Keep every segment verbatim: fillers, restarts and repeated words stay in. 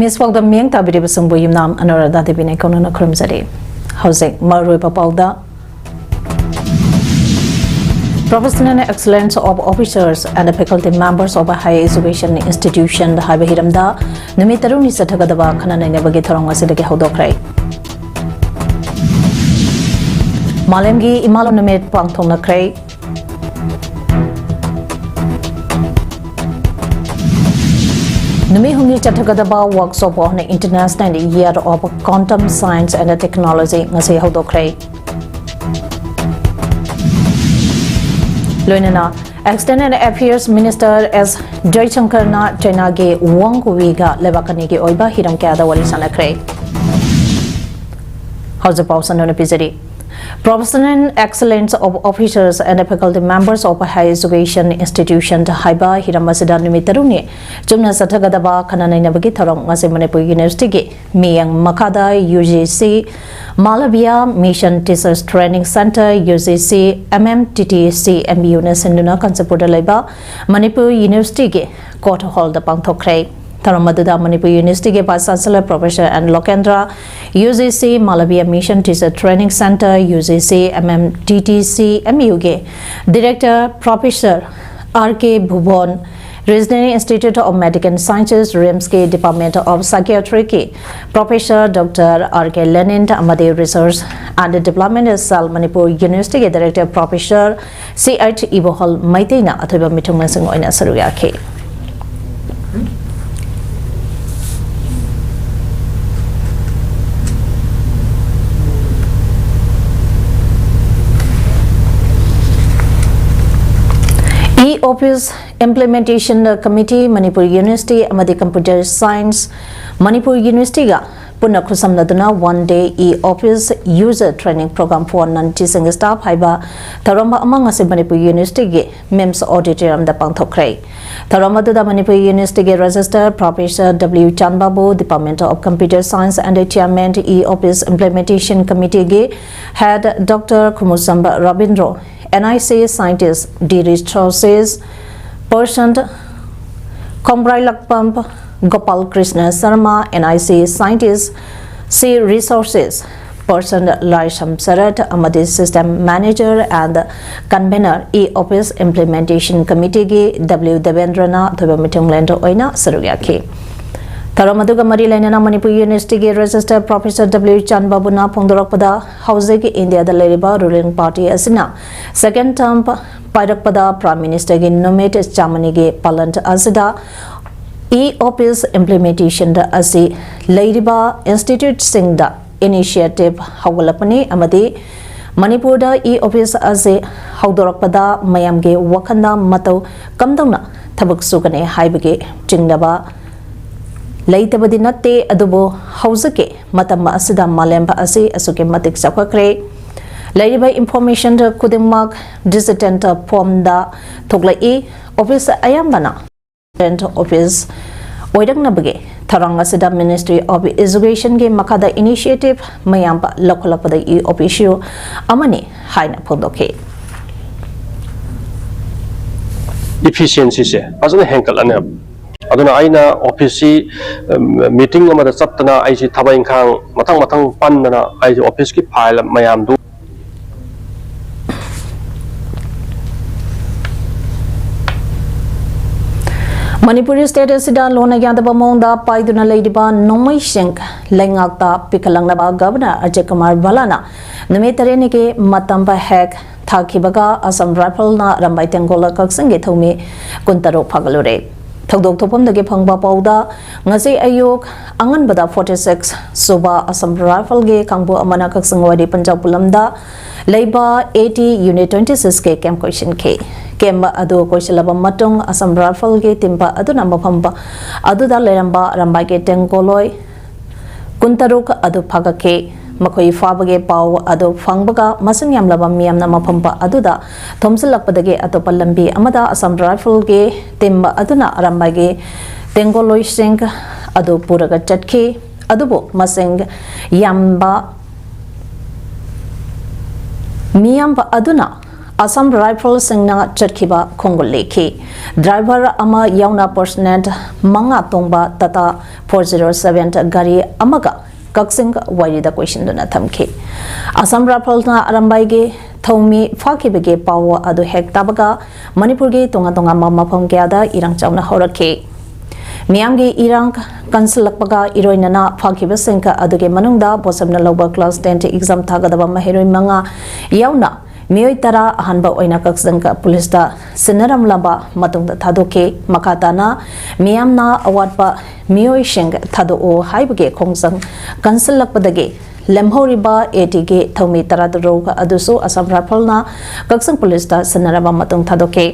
News ꯄꯥꯎꯗ ꯃꯤꯠꯌꯦꯡ ꯇꯥꯕꯤꯔꯤꯕꯁꯤꯡꯕꯨ ꯌꯨꯝꯅꯥꯝ ꯑꯅꯨꯔꯥꯙꯥ ꯗꯦꯕꯤꯅ ꯏꯀꯣꯟꯅꯅ ꯈꯨꯔꯨꯝꯖꯔꯤ꯫ ꯍꯧꯖꯤꯛ ꯃꯔꯨꯑꯣꯏꯕ ꯄꯥꯎꯗ, Professional Excellence of Officers and Faculty Members of Higher Education Institution ꯍꯥꯏꯕ ꯍꯤꯔꯝꯗ ꯅꯨꯃꯤꯠ ꯇꯔꯨꯛꯅꯤ ꯆꯠꯊꯒꯗꯕ ꯈꯟꯅ ꯅꯩꯅꯕꯒꯤ ꯊꯧꯔꯝ ꯉꯁꯤꯗꯒꯤ ꯍꯧꯗꯣꯛꯈ꯭ꯔꯦ꯫ ꯃꯥꯂꯦꯝꯒꯤ ꯏꯃꯥ ꯂꯣꯟ ꯅꯨꯃꯤꯠ ꯄꯥꯡꯊꯣꯛꯅꯈ꯭ꯔꯦ꯫ ꯅꯨꯃꯤꯠ ꯍꯨꯝꯅꯤ ꯆꯠꯊꯒꯗꯕ Workshop on International Year of Quantum Science and Technology ꯉꯁꯤ ꯍꯧꯗꯣꯛꯈ꯭ꯔꯦ꯫ ꯂꯣꯏꯅꯅ External Affairs Minister S ꯖꯌꯁꯪꯀꯔꯅ ꯆꯥꯏꯅꯥꯒꯤ ꯋꯥꯡ ꯋꯤꯒ ꯂꯩꯕꯥꯛ ꯑꯅꯤꯒꯤ ꯑꯣꯏꯕ ꯍꯤꯔꯝ ꯀꯌꯥꯗ ꯋꯥꯔꯤ ꯁꯥꯟꯅꯈ꯭ꯔꯦ꯫ ꯍꯧꯖꯤꯛ ꯄꯥꯎ ꯁꯟꯗꯣꯛꯅ ꯄꯤꯖꯔꯤ꯫ Professional Excellence of Officers and Faculty Members of Higher Education Institution ꯍꯥꯏꯕ ꯍꯤꯔꯝ ꯑꯁꯤꯗ ꯅꯨꯃꯤꯠ ꯇꯔꯨꯛꯅꯤ ꯆꯨꯝꯅ ꯆꯠꯊꯒꯗꯕ ꯈꯟꯅ ꯅꯩꯅꯕꯒꯤ ꯊꯧꯔꯝ ꯉꯁꯤ ꯃꯅꯤꯄꯨꯔ ꯌꯨꯅꯤꯚꯔꯁꯤꯇꯤꯒꯤ ꯃꯤꯠꯌꯦꯡ ꯃꯈꯥꯗ U G C Malviya mission teachers training centre, U G C M M T T C M ꯌꯨꯅ ꯁꯤꯟꯗꯨꯅ ꯀꯥꯟꯆꯤꯄꯨꯔꯗ ꯂꯩꯕ ꯃꯅꯤꯄꯨꯔ ꯌꯨꯅꯤꯚꯔꯁꯤꯇꯤꯒꯤ ꯀꯣꯔꯠ ꯍꯣꯜꯗ ꯄꯥꯡꯊꯣꯛꯈ꯭ꯔꯦ꯫ ꯊꯧꯔꯝ ꯑꯗꯨꯗ ꯃꯅꯤꯄꯨꯔ ꯌꯨꯅꯤꯚꯔꯁꯤꯇꯤꯒꯤ Vice Chancellor Professor N Lokendra, U G C Malviya mission teacher training centre, U G C M M T T C M ꯌꯨꯒꯤ Director Professor R K Bhubon, Regional Institute of Medical Sciences, ꯔꯤꯝꯁꯀꯤ Department of Psychiatryꯒꯤ Professor Doctor R K Lenin ꯑꯃꯗꯤ Research and Development Cell Manipur ꯌꯨꯅꯤꯚꯔꯁꯤꯇꯤꯒꯤ Director Professor ꯁꯤ H ꯏꯕꯣꯍꯜ ꯃꯩꯇꯩꯅ ꯑꯊꯣꯏꯕ ꯃꯤꯊꯨꯡꯂꯦꯟꯁꯤꯡ ꯑꯣꯏꯅ ꯁꯔꯨꯛ ꯌꯥꯈꯤ꯫ E-Office Implementation Committee, Manipur university ꯑꯃꯗꯤ Computer Science ꯃꯅꯤꯄꯨꯔ ꯌꯨꯅꯤꯚꯔꯁꯤꯇꯤꯒ ꯄꯨꯟꯅ ꯈꯨꯠꯁꯝꯅꯗꯨꯅ One Day E-Office User Training Program for Non-Teaching Staff ꯍꯥꯏꯕ ꯊꯧꯔꯝ ꯑꯃ ꯉꯁꯤ ꯃꯅꯤꯄꯨꯔ ꯌꯨꯅꯤꯚꯔꯁꯤꯇꯤꯒꯤ ꯃꯤꯝꯁ ꯑꯣꯗꯤꯇꯣꯔꯤꯌꯝꯗ ꯄꯥꯡꯊꯣꯛꯈ꯭ꯔꯦ꯫ ꯊꯧꯔꯝ ꯑꯗꯨꯗ ꯃꯅꯤꯄꯨꯔ ꯌꯨꯅꯤꯚꯔꯁꯤꯇꯤꯒꯤ Registrar Professor W ꯆꯥꯟꯕꯥꯕꯨ, Department of Computer Science and Chairman E-Office Implementation Committeeꯒꯤ Head Doctor ꯈꯨꯃꯨꯆꯝꯕ ꯔꯕꯤꯟꯗ꯭ꯔꯣ, N I C Scientist D Resources Person ꯈꯣꯡꯕ꯭ꯔꯥꯏꯂꯛꯄꯝ Gopal Krishna Sharma, N I C scientist, C resources person Laisham Sarat, ꯑꯃꯗꯤ system manager and convener e-office implementation committeeꯒꯤ W Devendraꯅ ꯑꯊꯣꯏꯕ ꯃꯤꯊꯨꯡꯂꯦꯟꯗ ꯑꯣꯏꯅ ꯁꯔꯨꯛ ꯌꯥꯈꯤ꯫ ꯊꯧꯔꯝ ꯑꯗꯨꯒ ꯃꯔꯤ ꯂꯩꯅꯅ ꯃꯅꯤꯄꯨꯔ ꯌꯨꯅꯤꯚꯔꯁꯤꯇꯤꯒꯤ registrar professor W ꯆꯥꯟꯕꯥꯕꯨꯅ ꯐꯣꯡꯗꯣꯔꯛꯄꯗ, ꯍꯧꯖꯤꯛ ꯏꯟꯗꯤꯌꯥꯗ ꯂꯩꯔꯤꯕ ruling party ꯑꯁꯤꯅ second term ꯄꯥꯏꯔꯛꯄꯗ Prime Ministerꯒꯤ ꯅꯨꯃꯤꯠ ꯆꯥꯃꯅꯤꯒꯤ ꯄꯥꯂꯟ ꯑꯁꯤꯗ e-office implementationꯗ ꯑꯁꯤ ꯂꯩꯔꯤꯕ instituteꯁꯤꯡꯗ initiative ꯍꯧꯒꯠꯂꯛꯄꯅꯤ ꯑꯃꯗꯤ ꯃꯅꯤꯄꯨꯔꯗ e-office ꯑꯁꯤ ꯍꯧꯗꯣꯔꯛꯄꯗ ꯃꯌꯥꯝꯒꯤ ꯋꯥꯈꯜꯗ ꯃꯇꯧ ꯀꯝꯗꯧꯅ ꯊꯕꯛ ꯁꯨꯒꯅꯤ ꯍꯥꯏꯕꯒꯤ ꯆꯤꯡꯅꯕ ꯂꯩꯇꯕꯗꯤ ꯅꯠꯇꯦ, ꯑꯗꯨꯕꯨ ꯍꯧꯖꯤꯛꯀꯤ ꯃꯇꯝ ꯑꯁꯤꯗ ꯃꯥꯂꯦꯝ ꯑꯁꯤ ꯑꯁꯨꯛꯀꯤ ꯃꯇꯤꯛ ꯆꯥꯎꯈꯠꯈ꯭ꯔꯦ꯫ ꯂꯩꯔꯤꯕ information ꯈꯨꯗꯤꯡꯃꯛ digital formꯗ ꯊꯣꯛꯂꯛꯏ꯫ Office ꯑꯌꯥꯝꯕꯅ office ꯑꯣꯏꯔꯛꯅꯕꯒꯤ ꯊꯧꯔꯥꯡ ꯑꯁꯤꯗ Ministry of Educationꯒꯤ ꯃꯈꯥꯗ initiative ꯃꯌꯥꯝ ꯂꯧꯈꯠꯂꯛꯄꯗ e-officeꯁꯨ ꯑꯃꯅꯤ ꯍꯥꯏꯅ ꯐꯣꯡꯗꯣꯛꯈꯤ꯫ Efficiencyꯁꯦ ꯐꯖꯅ ꯍꯦꯟꯒꯠꯂꯅꯦꯕ꯫ ꯑꯗꯨꯅ ꯑꯩꯅ officeꯁꯤ meeting ꯑꯃꯗ ꯆꯠꯇꯅ ꯑꯩꯁꯤ ꯊꯕꯛ ꯏꯪꯈꯥꯡ ꯃꯊꯪ ꯃꯊꯪ ꯄꯟꯗꯅ ꯑꯩꯁꯤ officeꯀꯤ file ꯃꯌꯥꯝꯗꯨ ꯃꯅꯤꯄꯨꯔ state ꯑꯁꯤꯗ ꯂꯣꯟꯅ ꯌꯥꯗꯕ ꯃꯑꯣꯡꯗ ꯄꯥꯏꯗꯨꯅ ꯂꯩꯔꯤꯕ ꯅꯣꯡꯃꯩꯁꯤꯡ ꯂꯩꯉꯥꯛꯇ ꯄꯤꯈꯠꯂꯛꯅꯕ Governor Ajay Kumar Bhallana ꯅꯨꯃꯤꯠ ꯇꯔꯦꯠꯅꯤꯒꯤ ꯃꯇꯝ ꯍꯦꯛ ꯊꯥꯈꯤꯕꯒ Assam Riflesꯅ ꯑꯔꯥꯝꯕꯥꯏ ꯇꯦꯡꯒꯣꯜ ꯀꯛꯆꯤꯡꯒꯤ ꯊꯧꯃꯤ ꯀꯨꯟꯇꯔꯨꯛ ꯐꯥꯒꯠꯂꯨꯔꯦ꯫ ꯊꯧꯗꯣꯛ ꯊꯣꯛꯐꯝꯗꯒꯤ ꯐꯪꯕ ꯄꯥꯎꯗ, ꯉꯁꯤ ꯑꯌꯨꯛ ꯑꯉꯟꯕꯗ forty six ꯁꯨꯕ Assam Riflesꯀꯤ ꯀꯥꯡꯕꯨ ꯑꯃꯅ ꯀꯛꯆꯤꯡ ꯋꯥꯏꯔꯤ ꯄꯟꯖꯥꯕ ꯄꯨꯂꯝꯗ ꯂꯩꯕ AT Unit twenty sixꯀꯤ camp ꯀꯣꯏꯁꯤꯟꯈꯤ꯫ Camp ꯑꯗꯨ ꯀꯣꯏꯁꯤꯜꯂꯕ ꯃꯇꯨꯡ Assam Riflesꯀꯤ team ꯑꯗꯨꯅ ꯃꯐꯝ ꯑꯗꯨꯗ ꯂꯩꯔꯝꯕ ꯑꯔꯥꯝꯕꯥꯏꯒꯤ ꯇꯦꯡꯒꯣꯜꯂꯣꯏ ꯀꯨꯟꯇꯔꯨꯛ ꯑꯗꯨ ꯐꯥꯒꯠꯈꯤ꯫ ꯃꯈꯣꯏ ꯐꯥꯕꯒꯤ ꯄꯥꯎ ꯑꯗꯨ ꯐꯪꯕꯒ ꯃꯁꯤꯡ ꯌꯥꯝꯂꯕ ꯃꯤꯌꯥꯝꯅ ꯃꯐꯝ ꯑꯗꯨꯗ ꯊꯣꯝꯖꯤꯜꯂꯛꯄꯗꯒꯤ ꯑꯇꯣꯞꯄ ꯂꯝꯕꯤ ꯑꯃꯗ Assam Riflesꯀꯤ team ꯑꯗꯨꯅ ꯑꯔꯥꯝꯕꯥꯏꯒꯤ ꯇꯦꯡꯒꯣꯜꯂꯣꯏꯁꯤꯡ ꯑꯗꯨ ꯄꯨꯔꯒ ꯆꯠꯈꯤ꯫ ꯑꯗꯨꯕꯨ ꯃꯁꯤꯡ ꯌꯥꯝꯕ ꯃꯤꯌꯥꯝꯕ ꯑꯗꯨꯅ ꯑꯁꯥꯝ ꯔꯥꯏꯐꯜꯁꯤꯡꯅ ꯆꯠꯈꯤꯕ ꯈꯣꯡꯒꯨꯜ ꯂꯦꯛꯈꯤ꯫ ꯗ꯭ꯔꯥꯏꯚꯔ ꯑꯃ ꯌꯥꯎꯅ ꯄꯔꯁꯅꯦꯜ ꯃꯉꯥ ꯇꯣꯡꯕ ꯇꯥꯇꯥ ꯐꯣꯔ ꯖꯤꯔꯣ ꯁꯚꯦꯟ ꯒꯥꯔꯤ ꯑꯃꯒ ꯀꯛꯆꯤꯡ ꯋꯥꯏꯔꯤꯗ ꯀꯣꯏꯁꯤꯟꯗꯨꯅ ꯊꯝꯈꯤ꯫ ꯑꯁꯥꯝ ꯔꯥꯏꯐꯜꯅ ꯑꯔꯥꯝꯕꯥꯏꯒꯤ ꯊꯧꯃꯤ ꯐꯥꯈꯤꯕꯒꯤ ꯄꯥꯎ ꯑꯗꯨ ꯍꯦꯛ ꯇꯥꯕꯒ ꯃꯅꯤꯄꯨꯔꯒꯤ ꯇꯣꯉꯥꯟ ꯇꯣꯉꯥꯟꯕ ꯃꯐꯝ ꯀꯌꯥꯗ ꯏꯔꯥꯡ ꯆꯥꯎꯅ ꯍꯧꯔꯛꯈꯤ꯫ ꯃꯤꯌꯥꯝꯒꯤ ꯏꯔꯥꯡ ꯀꯟꯁꯤꯜꯂꯛꯄꯒ ꯏꯔꯣꯏꯅꯅ ꯐꯥꯈꯤꯕꯁꯤꯡ ꯑꯗꯨꯒꯤ ꯃꯅꯨꯡꯗ ꯕꯣꯁꯝꯅ ꯂꯧꯕ ꯀ꯭ꯂꯥꯁ ꯇꯦꯟ ꯑꯦꯛꯖꯥꯝ ꯊꯥꯒꯗꯕ ꯃꯍꯩꯔꯣꯏ ꯃꯉꯥ ꯌꯥꯎꯅ ꯃꯤꯑꯣꯏ ꯇꯔꯥ ꯑꯍꯥꯟꯕ ꯑꯣꯏꯅ ꯀꯛꯆꯤꯡ ꯄꯨꯂꯤꯁꯇ ꯁꯤꯟꯅꯔꯝꯂꯕ ꯃꯇꯨꯡꯗ ꯊꯥꯗꯣꯛꯈꯤ꯫ ꯃꯈꯥ ꯇꯥꯅ ꯃꯤꯌꯥꯝꯅ ꯑꯋꯥꯠꯄ ꯃꯤꯑꯣꯏꯁꯤꯡ ꯊꯥꯗꯣꯛꯎ ꯍꯥꯏꯕꯒꯤ ꯈꯣꯡꯖꯪ ꯀꯟꯁꯤꯜꯂꯛꯄꯗꯒꯤ ꯂꯦꯝꯍꯧꯔꯤꯕ ꯑꯦ ꯇꯤꯒꯤ ꯊꯧꯃꯤ ꯇꯔꯥꯇꯔꯨꯛ ꯑꯗꯨꯁꯨ ꯑꯁꯥꯝ ꯔꯥꯏꯐꯜꯅ ꯀꯛꯆꯤꯡ ꯄꯨꯂꯤꯁꯇ ꯁꯤꯟꯅꯔꯕ ꯃꯇꯨꯡ ꯊꯥꯗꯣꯛꯈꯤ꯫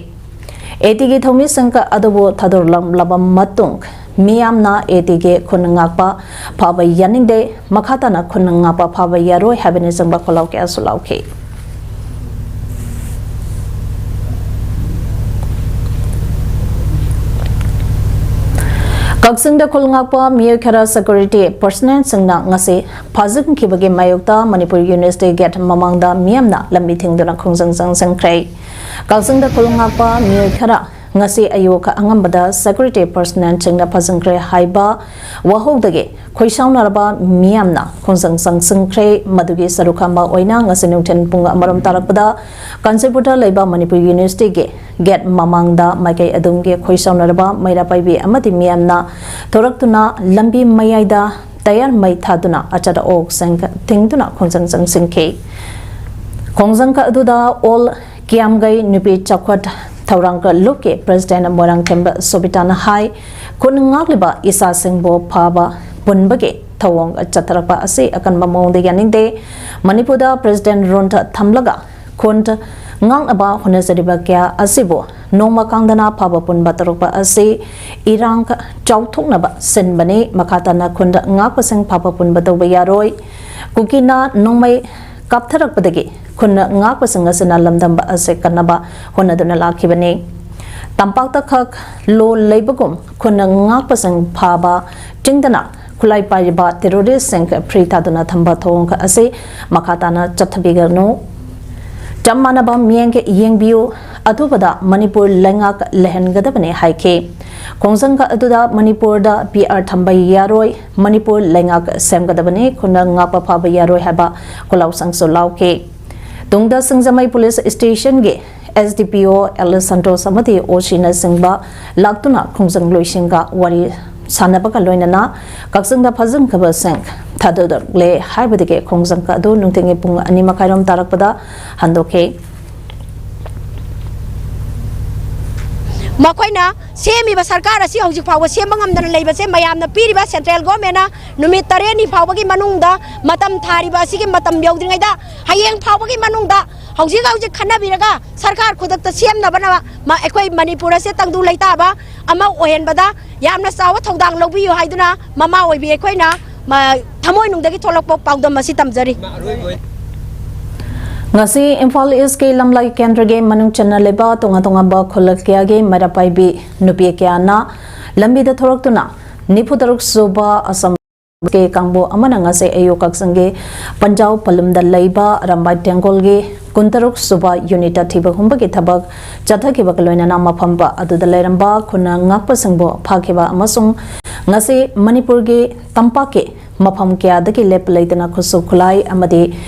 ꯑꯦ ꯇꯤꯒꯤ ꯊꯧꯃꯤꯁꯤꯡ ꯑꯗꯨꯕꯨ ꯊꯥꯗꯣꯔꯛꯂꯕ ꯃꯇꯨꯡ ꯃꯤꯌꯥꯝꯅ ꯑꯦ ꯇꯤꯒꯤ ꯈꯨꯟ ꯉꯥꯛꯄ ꯐꯥꯕ ꯌꯥꯅꯤꯡꯗꯦ, ꯃꯈꯥ ꯇꯥꯅ ꯈꯨꯟ ꯉꯥꯛꯄ ꯐꯥꯕ ꯌꯥꯔꯣꯏ ꯍꯥꯏꯕꯅꯆꯤꯡꯕ ꯈꯣꯜꯂꯥꯎ ꯀꯌꯥꯁꯨ ꯂꯥꯎꯈꯤ꯫ ꯀꯛꯆꯤꯡꯗ ꯈꯨꯜ ꯉꯥꯛꯄ ꯃꯤꯑꯣꯏ ꯈꯔ ꯁꯦꯀ꯭ꯌꯨꯔꯤꯇꯤ ꯄꯔꯁꯅꯦꯜꯁꯤꯡꯅ ꯉꯁꯤ ꯐꯥꯖꯤꯟꯈꯤꯕꯒꯤ ꯃꯥꯌꯣꯛꯇ ꯃꯅꯤꯄꯨꯔ ꯌꯨꯅꯤꯚꯔꯁꯤꯇꯤ ꯒꯦꯠ ꯃꯃꯥꯡꯗ ꯃꯤꯌꯥꯝꯅ ꯂꯝꯕꯤ ꯊꯤꯡꯗꯨꯅ ꯈꯣꯡꯖꯪ ꯆꯪꯁꯤꯟꯈ꯭ꯔꯦ꯫ ꯀꯛꯆꯤꯡꯗ ꯈꯨꯜ ꯉꯥꯛꯄ ꯃꯤꯑꯣꯏ ꯈꯔ ꯉꯁꯤ ꯑꯌꯨꯛ ꯑꯉꯟꯕꯗ ꯁꯦꯀ꯭ꯌꯨꯔꯤꯇꯤ ꯄꯔꯁꯅꯦꯜꯁꯤꯡꯅ ꯐꯥꯖꯤꯟꯈ꯭ꯔꯦ ꯍꯥꯏꯕ ꯋꯥꯍꯧꯗꯒꯤ ꯈꯣꯏꯁꯥꯎꯅꯔꯕ ꯃꯤꯌꯥꯝꯅ ꯈꯣꯡꯖꯪ ꯆꯪꯁꯤꯟꯈ꯭ꯔꯦ꯫ ꯃꯗꯨꯒꯤ ꯁꯔꯨꯛ ꯑꯃ ꯑꯣꯏꯅ ꯉꯁꯤ ꯅꯨꯡꯊꯤꯜ ꯄꯨꯡ ꯑꯃꯔꯣꯝ ꯇꯥꯔꯛꯄꯗ ꯀꯥꯟꯆꯤꯄꯨꯔꯗ ꯂꯩꯕ ꯃꯅꯤꯄꯨꯔ ꯌꯨꯅꯤꯚꯔꯁꯤꯇꯤꯒꯤ ꯒꯦꯠ ꯃꯃꯥꯡꯗ ꯃꯥꯏꯀꯩ ꯑꯗꯨꯝꯒꯤ ꯈꯣꯏꯁꯥꯎꯅꯔꯕ ꯃꯩꯔꯥ ꯄꯥꯏꯕꯤ ꯑꯃꯗꯤ ꯃꯤꯌꯥꯝꯅ ꯊꯣꯔꯛꯇꯨꯅ ꯂꯝꯕꯤ ꯃꯌꯥꯏꯗ ꯇꯌꯥꯔ ꯃꯩ ꯊꯥꯗꯨꯅ ꯑꯆꯠ ꯑꯋꯣꯛꯁꯤꯡ ꯊꯤꯡꯗꯨꯅ ꯈꯣꯡꯖꯪ ꯆꯪꯁꯤꯟꯈꯤ꯫ ꯈꯣꯡꯖꯪ ꯑꯗꯨꯗ ꯑꯣꯜ ꯀꯤꯌꯥꯝꯒꯩ ꯅꯨꯄꯤ ꯆꯥꯎꯈꯠ ꯊꯧꯔꯥꯡ ꯂꯨꯞꯀꯤ ꯄ꯭ꯔꯦꯁꯤꯗꯦꯟꯠ ꯃꯣꯏꯔꯥꯡꯊꯦꯝ ꯁꯣꯕꯤꯇꯥꯅ ꯍꯥꯏ, ꯈꯨꯟ ꯉꯥꯛꯂꯤꯕ ꯏꯆꯥꯁꯤꯡꯕꯨ ꯐꯥꯕ ꯄꯨꯟꯕꯒꯤ ꯊꯧꯑꯣꯡ ꯆꯠꯊꯔꯛꯄ ꯑꯁꯤ ꯑꯀꯟꯕ ꯃꯑꯣꯡꯗ ꯌꯥꯅꯤꯡꯗꯦ꯫ ꯃꯅꯤꯄꯨꯔꯗ ꯄ꯭ꯔꯦꯁꯤꯗꯦꯟꯠ ꯔꯨꯜ ꯊꯝꯂꯒ ꯈꯨꯟ ꯉꯥꯛꯅꯕ ꯍꯣꯠꯅꯖꯔꯤꯕ ꯀꯌꯥ ꯑꯁꯤꯕꯨ ꯅꯣꯡꯃ ꯀꯥꯡꯗꯅ ꯐꯥꯕ ꯄꯨꯟꯕ ꯇꯧꯔꯛꯄ ꯑꯁꯤ ꯏꯔꯥꯡ ꯆꯥꯎꯊꯣꯛꯅꯕ ꯁꯤꯟꯕꯅꯤ꯫ ꯃꯈꯥ ꯇꯥꯅ ꯈꯨꯟ ꯉꯥꯛꯄꯁꯤꯡ ꯐꯥꯕ ꯄꯨꯟꯕ ꯇꯧꯕ ꯌꯥꯔꯣꯏ꯫ ꯀꯨꯀꯤꯅ ꯅꯣꯡꯃꯩ ꯀꯥꯞꯊꯔꯛꯄꯗꯒꯤ ꯈꯨꯟ ꯉꯥꯛꯄꯁꯤꯡ ꯑꯁꯤꯅ ꯂꯝꯗꯝꯕ ꯑꯁꯤ ꯀꯟꯅꯕ ꯍꯣꯠꯅꯗꯨꯅ ꯂꯥꯛꯈꯤꯕꯅꯤ꯫ ꯇꯝꯄꯥꯛꯇ ꯈꯛ ꯂꯣ ꯂꯩꯕꯒꯨꯝ ꯈꯨꯟ ꯉꯥꯛꯄꯁꯤꯡ ꯐꯥꯕ ꯆꯤꯡꯗꯅ ꯈꯨꯠꯂꯥꯏ ꯄꯥꯏꯔꯤꯕ ꯇꯦꯔꯣꯔꯤꯁ꯭ꯠꯁꯤꯡ ꯐ꯭ꯔꯤ ꯊꯥꯗꯨꯅ ꯊꯝꯕ ꯊꯧꯑꯣꯡ ꯑꯁꯤ ꯃꯈꯥ ꯇꯥꯅ ꯆꯠꯊꯕꯤꯒꯅꯨ꯫ ꯆꯞ ꯃꯥꯟꯅꯕ ꯃꯤꯠꯌꯦꯡ ꯌꯦꯡꯕꯤꯌꯨ, ꯑꯊꯨꯕꯗ ꯃꯅꯤꯄꯨꯔ ꯂꯩꯉꯥꯛ ꯂꯩꯍꯟꯒꯗꯕꯅꯤ ꯍꯥꯏꯈꯤ꯫ ꯈꯣꯡꯖꯪ ꯑꯗꯨꯗ ꯃꯅꯤꯄꯨꯔꯗ ꯄꯤ ꯑꯥꯔ ꯊꯝꯕ ꯌꯥꯔꯣꯏ, ꯃꯅꯤꯄꯨꯔ ꯂꯩꯉꯥꯛ ꯁꯦꯝꯒꯗꯕꯅꯤ, ꯈꯨꯟꯅ ꯉꯥꯛꯄ ꯐꯥꯕ ꯌꯥꯔꯣꯏ ꯍꯥꯏꯕ ꯈꯨꯂꯥꯎꯁꯪꯁꯨ ꯂꯥꯎꯈꯤ꯫ ꯇꯨꯡꯗ ꯁꯤꯡꯖꯃꯩ ꯄꯨꯂꯤꯁ ꯁ꯭ꯇꯦꯁꯟꯒꯤ ꯑꯦꯁ ꯗꯤ ꯄꯤ ꯑꯣ ꯑꯦꯜ ꯁꯟꯇꯣꯁ ꯑꯃꯗꯤ ꯑꯣ ꯁꯤꯅꯆꯤꯡꯕ ꯂꯥꯛꯇꯨꯅ ꯈꯣꯡꯖꯪ ꯂꯣꯏꯁꯤꯡꯒ ꯋꯥꯔꯤ ꯁꯥꯟꯅꯕꯒ ꯂꯣꯏꯅꯅ ꯀꯛꯆꯤꯡꯗ ꯐꯥꯖꯤꯟꯈꯕꯁꯤꯡ ꯊꯥꯗꯣꯛꯂꯦ ꯍꯥꯏꯕꯗꯒꯤ ꯈꯣꯡꯖꯪ ꯑꯗꯨ ꯅꯨꯡꯊꯤꯜꯒꯤ ꯄꯨꯡ ꯑꯅꯤ ꯃꯈꯥꯏꯔꯣꯝ ꯇꯥꯔꯛꯄꯗ ꯍꯟꯗꯣꯛꯈꯤ꯫ ꯃꯈꯣꯏꯅ ꯁꯦꯝꯃꯤꯕ ꯁꯔꯀꯥꯔ ꯑꯁꯤ ꯍꯧꯖꯤꯛ ꯐꯥꯎꯕ ꯁꯦꯝꯕ ꯉꯝꯗꯅ ꯂꯩꯕꯁꯦ ꯃꯌꯥꯝꯅ ꯄꯤꯔꯤꯕ ꯁꯦꯟꯇ꯭ꯔꯦꯜ ꯒꯣꯔꯃꯦꯟꯅ ꯅꯨꯃꯤꯠ ꯇꯔꯦꯠꯅꯤ ꯐꯥꯎꯕꯒꯤ ꯃꯅꯨꯡꯗ ꯃꯇꯝ ꯊꯥꯔꯤꯕ ꯑꯁꯤꯒꯤ ꯃꯇꯝ ꯌꯧꯗ꯭ꯔꯤꯉꯩꯗ ꯍꯌꯦꯡ ꯐꯥꯎꯕꯒꯤ ꯃꯅꯨꯡꯗ ꯍꯧꯖꯤꯛ ꯍꯧꯖꯤꯛ ꯈꯟꯅꯕꯤꯔꯒ ꯁꯔꯀꯥꯔ ꯈꯨꯗꯛꯇ ꯁꯦꯝꯅꯕꯅ ꯃ-, ꯑꯩꯈꯣꯏ ꯃꯅꯤꯄꯨꯔ ꯑꯁꯦ ꯇꯪꯗꯨ ꯂꯩꯇꯥꯕ ꯑꯃ ꯑꯣꯏꯍꯟꯕꯗ ꯌꯥꯝꯅ ꯆꯥꯎꯕ ꯊꯧꯗꯥꯡ ꯂꯧꯕꯤꯌꯨ ꯍꯥꯏꯗꯨꯅ ꯃꯃꯥ ꯑꯣꯏꯕꯤ ꯑꯩꯈꯣꯏꯅ ꯃ-, ꯊꯃꯣꯏꯅꯨꯡꯗꯒꯤ ꯊꯣꯛꯂꯛꯄ ꯄꯥꯎꯗꯝ ꯑꯁꯤ ꯇꯝꯖꯔꯤ꯫ ꯉꯁꯤ ꯏꯝꯐꯥꯜ ꯏꯁꯀꯤ ꯂꯝꯂꯥꯏ ꯀꯦꯟꯗ꯭ꯔꯒꯤ ꯃꯅꯨꯡ ꯆꯟꯅ ꯂꯩꯕ ꯇꯣꯉꯥꯟ ꯇꯣꯉꯥꯟꯕ ꯈꯨꯜꯂꯛ ꯀꯌꯥꯒꯤ ꯃꯩꯔꯥ ꯄꯥꯏꯕꯤ ꯅꯨꯄꯤ ꯀꯌꯥꯅ ꯂꯝꯕꯤꯗ ꯊꯣꯔꯛꯇꯨꯅ ꯅꯤꯐꯨ ꯇꯔꯨꯛ ꯁꯨꯕ ꯑꯁꯥꯝ ꯀꯦ ꯀꯥꯡꯕꯨ ꯑꯃꯅ ꯉꯁꯤ ꯑꯌꯨꯛ ꯀꯛꯆꯤꯡꯒꯤ ꯄꯟꯖꯥꯎ ꯄꯂꯨꯝꯗ ꯂꯩꯕ ꯑꯔꯥꯝꯕꯥꯏ ꯇꯦꯡꯒꯣꯜꯒꯤ ꯀꯨꯟꯇꯔꯨꯛ ꯁꯨꯕ ꯌꯨꯅꯤꯠꯇ ꯊꯤꯕ ꯍꯨꯝꯕꯒꯤ ꯊꯕꯛ ꯆꯠꯊꯈꯤꯕꯒ ꯂꯣꯏꯅꯅ ꯃꯐꯝ ꯑꯗꯨꯗ ꯂꯩꯔꯝꯕ ꯈꯨꯟꯅ ꯉꯥꯛꯄꯁꯤꯡꯕꯨ ꯐꯥꯈꯤꯕ ꯑꯃꯁꯨꯡ ꯉꯁꯤ ꯃꯅꯤꯄꯨꯔꯒꯤ ꯇꯝꯄꯥꯛꯀꯤ ꯃꯐꯝ ꯀꯌꯥꯗꯒꯤ ꯂꯦꯞꯄ ꯂꯩꯇꯅ ꯈꯨꯠꯁꯨ ꯈꯨꯠꯂꯥꯏ ꯑꯃꯗꯤ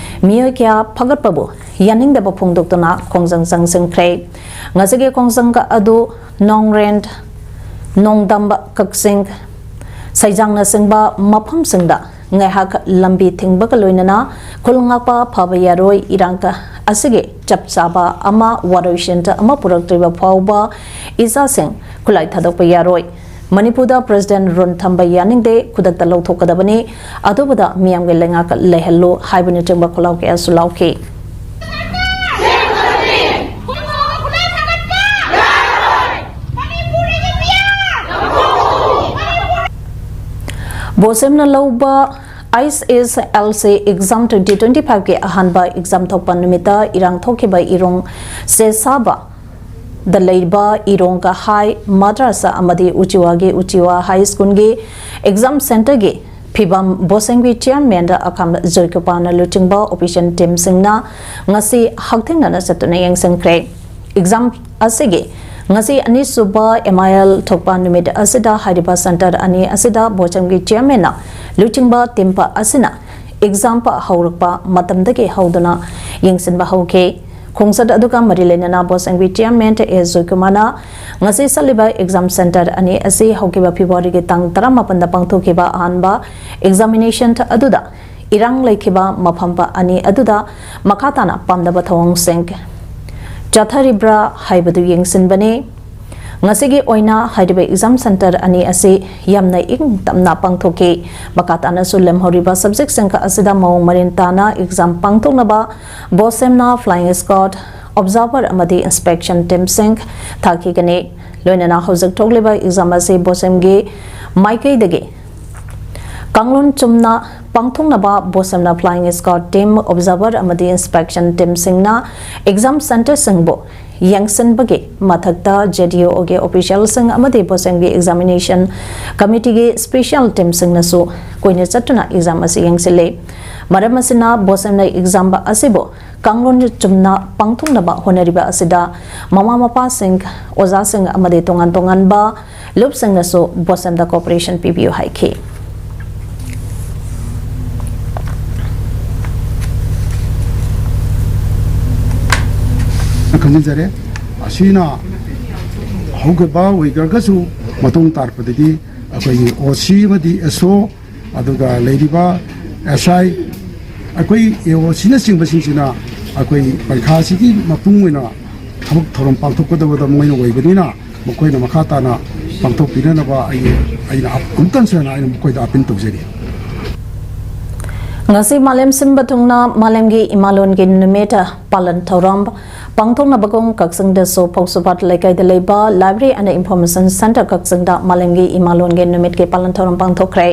ꯃꯤꯑꯣꯏ ꯀꯌꯥ ꯐꯒꯠꯄꯕꯨ ꯌꯥꯅꯤꯡꯗꯕ ꯐꯣꯡꯗꯣꯛꯇꯨꯅ ꯈꯣꯡꯖꯪ ꯆꯪꯁꯤꯟꯈ꯭ꯔꯦ꯫ ꯉꯁꯤꯒꯤ ꯈꯣꯡꯖꯪ ꯑꯗꯨ ꯅꯣꯡꯔꯦꯟ, ꯅꯣꯡꯗꯝꯕ, ꯀꯛꯆꯤꯡ, ꯁꯩꯖꯥꯡꯅꯆꯤꯡꯕ ꯃꯐꯝꯁꯤꯡꯗ ꯉꯥꯏꯍꯥꯛ ꯂꯝꯕꯤ ꯊꯤꯡꯕꯒ ꯂꯣꯏꯅꯅ ꯈꯨꯜ ꯉꯥꯛꯄ ꯐꯥꯕ ꯌꯥꯔꯣꯏ, ꯏꯔꯥꯡ ꯑꯁꯤꯒꯤ ꯆꯞ ꯆꯥꯕ ꯑꯃ ꯋꯥꯔꯣꯏꯁꯤꯟ ꯑꯃ ꯄꯨꯔꯛꯇ꯭ꯔꯤꯕ ꯐꯥꯎꯕ ꯏꯆꯥꯁꯤꯡ ꯈꯨꯠꯂꯥꯏ ꯊꯥꯗꯣꯛꯄ ꯌꯥꯔꯣꯏ꯫ ꯃꯅꯤꯄꯨꯔꯗ ꯄ꯭ꯔꯦꯁꯤꯗꯦꯟꯠ ꯔꯨꯜ ꯊꯝꯕ ꯌꯥꯅꯤꯡꯗꯦ, ꯈꯨꯗꯛꯇ ꯂꯧꯊꯣꯛꯀꯗꯕꯅꯤ, ꯑꯊꯨꯕꯗ ꯃꯤꯌꯥꯝꯒꯤ ꯂꯩꯉꯥꯛ ꯂꯩꯍꯜꯂꯨ ꯍꯥꯏꯕꯅꯆꯤꯡꯕ ꯈꯣꯜꯂꯥꯎ ꯀꯌꯥꯁꯨ ꯂꯥꯎꯈꯤ꯫ ꯕꯣꯁꯦꯝꯅ ꯂꯧꯕ I S L C exam twenty twenty ꯐꯥꯏꯚꯀꯤ ꯑꯍꯥꯟꯕ ꯑꯦꯛꯖꯥꯝ ꯊꯣꯛꯄ ꯅꯨꯃꯤꯠꯇ ꯏꯔꯥꯡ ꯊꯣꯛꯈꯤꯕ ꯏꯔꯣꯡ ꯁꯦꯁꯥꯕ ꯗ ꯂꯩꯕ ꯏꯔꯣꯡꯒ ꯍꯥꯏ ꯃꯗ꯭ꯔꯁꯥ ꯑꯃꯗꯤ ꯎꯆꯤꯋꯥꯒꯤ ꯎꯆꯤꯋꯥ ꯍꯥꯏ ꯁ꯭ꯀꯨꯜꯒꯤ ꯑꯦꯛꯖꯥꯝ ꯁꯦꯟꯇꯔꯒꯤ ꯐꯤꯕꯝ ꯕꯣꯁꯦꯝꯒꯤ ꯆꯤꯌꯔꯃꯦꯟꯗ ꯑꯈꯥꯝ ꯖꯣꯏꯀꯨꯄꯥꯅ ꯂꯨꯆꯤꯡꯕ ꯑꯣꯐꯤꯁꯤꯌꯦꯜ ꯇꯤꯝꯁꯤꯡꯅ ꯉꯁꯤ ꯍꯛꯊꯦꯡꯅꯅ ꯆꯠꯇꯨꯅ ꯌꯦꯡꯁꯤꯟꯈ꯭ꯔꯦ꯫ ꯑꯦꯛꯖꯥꯝ ꯑꯁꯤꯒꯤ ꯉꯁꯤ ꯑꯅꯤꯁꯨꯕ ꯑꯦꯝ ꯑꯥꯏ ꯑꯦꯜ ꯊꯣꯛꯄ ꯅꯨꯃꯤꯠ ꯑꯁꯤꯗ ꯍꯥꯏꯔꯤꯕ ꯁꯦꯟꯇꯔ ꯑꯅꯤ ꯑꯁꯤꯗ ꯕꯣꯁꯦꯝꯒꯤ ꯆꯤꯌꯔꯃꯦꯟꯅ ꯂꯨꯆꯤꯡꯕ ꯇꯤꯝ ꯑꯁꯤꯅ ꯑꯦꯛꯖꯥꯝ ꯍꯧꯔꯛꯄ ꯃꯇꯝꯗꯒꯤ ꯍꯧꯗꯨꯅ ꯌꯦꯡꯁꯤꯟꯕ ꯍꯧꯈꯤ꯫ ꯈꯣꯡꯆꯠ ꯑꯗꯨꯒ ꯃꯔꯤ ꯂꯩꯅꯅ ꯕꯣꯁꯦꯝꯒꯤ ꯆꯤꯌꯔꯃꯦꯟ ꯑꯦ ꯖꯣꯏꯀꯨꯃꯥꯔꯅ ꯉꯁꯤ ꯆꯠꯂꯤꯕ ꯑꯦꯛꯖꯥꯝ ꯁꯦꯟꯇꯔ ꯑꯅꯤ ꯑꯁꯤ ꯍꯧꯈꯤꯕ ꯐꯦꯕ꯭ꯔꯨꯋꯥꯔꯤꯒꯤ ꯇꯥꯡ ꯇꯔꯥꯃꯥꯄꯟꯗ ꯄꯥꯡꯊꯣꯛꯈꯤꯕ ꯑꯍꯥꯟꯕ ꯑꯦꯛꯖꯥꯃꯤꯅꯦꯁꯟ ꯑꯗꯨꯗ ꯏꯔꯥꯡ ꯂꯩꯈꯤꯕ ꯃꯐꯝ ꯑꯅꯤ ꯑꯗꯨꯗ ꯃꯈꯥ ꯇꯥꯅ ꯄꯥꯝꯅꯕ ꯊꯧꯑꯣꯡꯁꯤꯡ ꯆꯠꯊꯔꯤꯕ꯭ꯔꯥ ꯍꯥꯏꯕꯗꯨ ꯌꯦꯡꯁꯤꯟꯕꯅꯤ꯫ ꯉꯁꯤꯒꯤ ꯑꯣꯏꯅ ꯍꯥꯏꯔꯤꯕ ꯑꯦꯛꯖꯥꯝ ꯁꯦꯟꯇꯔ ꯑꯅꯤ ꯑꯁꯤ ꯌꯥꯝꯅ ꯏꯪ ꯇꯞꯅ ꯄꯥꯡꯊꯣꯛꯈꯤ꯫ ꯃꯈꯥ ꯇꯥꯅꯁꯨ ꯂꯦꯝꯍꯧꯔꯤꯕ ꯁꯕꯖꯦꯛꯁꯤꯡ ꯑꯁꯤꯗ ꯃꯑꯣꯡ ꯃꯔꯤꯟ ꯇꯥꯅ ꯑꯦꯛꯖꯥꯝ ꯄꯥꯡꯊꯣꯛꯅꯕ ꯕꯣꯁꯦꯝꯅ ꯐ꯭ꯂꯥꯏꯌꯤꯡ ꯁ꯭ꯀ꯭ꯋꯥꯗ, ꯑꯣꯕꯖꯥꯔꯚꯔ ꯑꯃꯗꯤ ꯏꯟꯁꯄꯦꯛꯁꯟ ꯇꯤꯝꯁꯤꯡ ꯊꯥꯈꯤꯒꯅꯤ꯫ ꯂꯣꯏꯅꯅ ꯍꯧꯖꯤꯛ ꯊꯣꯛꯂꯤꯕ ꯑꯦꯛꯖꯥꯝ ꯑꯁꯤ ꯕꯣꯁꯦꯝꯒꯤ ꯃꯥꯏꯀꯩꯗꯒꯤ ꯀꯥꯡꯂꯣꯟ ꯆꯨꯝꯅ ꯄꯥꯡꯊꯣꯛꯅꯕ ꯕꯣꯁꯦꯝꯅ ꯐ꯭ꯂꯥꯏꯌꯤꯡ ꯁ꯭ꯀ꯭ꯋꯥꯗ ꯇꯤꯝ, ꯑꯣꯕꯖꯥꯔꯚꯔ ꯑꯃꯗꯤ ꯏꯟꯁꯄꯦꯛꯁꯟ ꯇꯤꯝꯁꯤꯡꯅ ꯑꯦꯛꯖꯥꯝ ꯁꯦꯟꯇꯔꯁꯤꯡꯕꯨ ꯌꯦꯡꯁꯤꯟꯕꯒꯤ ꯃꯊꯛꯇ ꯖꯦ ꯗꯤ ꯑꯣꯒꯤ ꯑꯣꯐꯤꯁꯤꯌꯦꯜꯁꯤꯡ ꯑꯃꯗꯤ ꯕꯣꯁꯦꯝꯒꯤ ꯑꯦꯛꯖꯥꯃꯤꯅꯦꯁꯟ ꯀꯃꯤꯇꯤꯒꯤ ꯁ꯭ꯄꯦꯁꯤꯌꯦꯜ ꯇꯤꯝꯁꯤꯡꯅꯁꯨ ꯀꯨꯏꯅ ꯆꯠꯇꯨꯅ ꯑꯦꯛꯖꯥꯝ ꯑꯁꯤ ꯌꯦꯡꯁꯤꯜꯂꯤ꯫ ꯃꯔꯝ ꯑꯁꯤꯅ ꯕꯣꯁꯦꯝꯅ ꯑꯦꯛꯖꯥꯝ ꯑꯁꯤꯕꯨ ꯀꯥꯡꯂꯣꯟ ꯆꯨꯝꯅ ꯄꯥꯡꯊꯣꯛꯅꯕ ꯍꯣꯠꯅꯔꯤꯕ ꯑꯁꯤꯗ ꯃꯃꯥ ꯃꯄꯥꯁꯤꯡ, ꯑꯣꯖꯥꯁꯤꯡ ꯑꯃꯗꯤ ꯇꯣꯉꯥꯟ ꯇꯣꯉꯥꯟꯕ ꯂꯨꯞꯁꯤꯡꯅꯁꯨ ꯕꯣꯁꯦꯝꯗ ꯀꯣꯑꯣꯄꯔꯦꯁꯟ ꯄꯤꯕꯤꯌꯨ ꯍꯥꯏꯈꯤ꯫ ꯈꯪꯖꯤꯟꯖꯔꯦ꯫ ꯑꯁꯤꯅ ꯍꯧꯈꯤꯕ ꯋꯤꯛ ꯑꯣꯏꯔꯒꯁꯨ ꯃꯇꯨꯡ ꯇꯥꯔꯛꯄꯗꯗꯤ ꯑꯩꯈꯣꯏꯒꯤ ꯑꯣ ꯁꯤ ꯑꯃꯗꯤ ꯑꯦꯁ ꯑꯣ, ꯑꯗꯨꯒ ꯂꯩꯔꯤꯕ ꯑꯦꯁ ꯑꯥꯏ, ꯑꯩꯈꯣꯏ ꯑꯦ ꯑꯣ ꯁꯤꯅꯆꯤꯡꯕꯁꯤꯡꯁꯤꯅ ꯑꯩꯈꯣꯏ ꯄꯔꯤꯈꯥꯁꯤꯒꯤ ꯃꯄꯨꯡ ꯑꯣꯏꯅ ꯊꯕꯛ ꯊꯧꯔꯝ ꯄꯥꯡꯊꯣꯛꯀꯗꯕꯗ ꯃꯣꯏꯅ ꯑꯣꯏꯕꯅꯤꯅ ꯃꯈꯣꯏꯅ ꯃꯈꯥ ꯇꯥꯅ ꯄꯥꯡꯊꯣꯛꯄꯤꯅꯅꯕ ꯑꯩ, ꯑꯩꯅ ꯑꯞ-, ꯑꯃꯨꯛꯇꯪꯁꯨ ꯍꯦꯟꯅ ꯑꯩꯅ ꯃꯈꯣꯏꯗ ꯑꯥꯄꯤꯜ ꯇꯧꯖꯔꯤ꯫ ꯉꯁꯤ ꯃꯥꯂꯦꯝ ꯁꯤꯟꯕ ꯊꯨꯡꯅ ꯃꯥꯂꯦꯝꯒꯤ ꯏꯃꯥꯂꯣꯟꯒꯤ ꯅꯨꯃꯤꯠ ꯄꯥꯂꯟ ꯊꯧꯔꯝ ꯄꯥꯡꯊꯣꯛꯅꯕꯒꯨꯝ ꯀꯛꯆꯤꯡꯗꯁꯨ ꯐꯧꯁꯨꯄꯥꯠ ꯂꯩꯀꯥꯏꯗ ꯂꯩꯕ Library and Information Centre ꯀꯛꯆꯤꯡꯗ ꯃꯥꯂꯦꯝꯒꯤ ꯏꯃꯥꯂꯣꯟꯒꯤ ꯅꯨꯃꯤꯠꯀꯤ ꯄꯥꯂꯟ ꯊꯧꯔꯝ ꯄꯥꯡꯊꯣꯛꯈ꯭ꯔꯦ꯫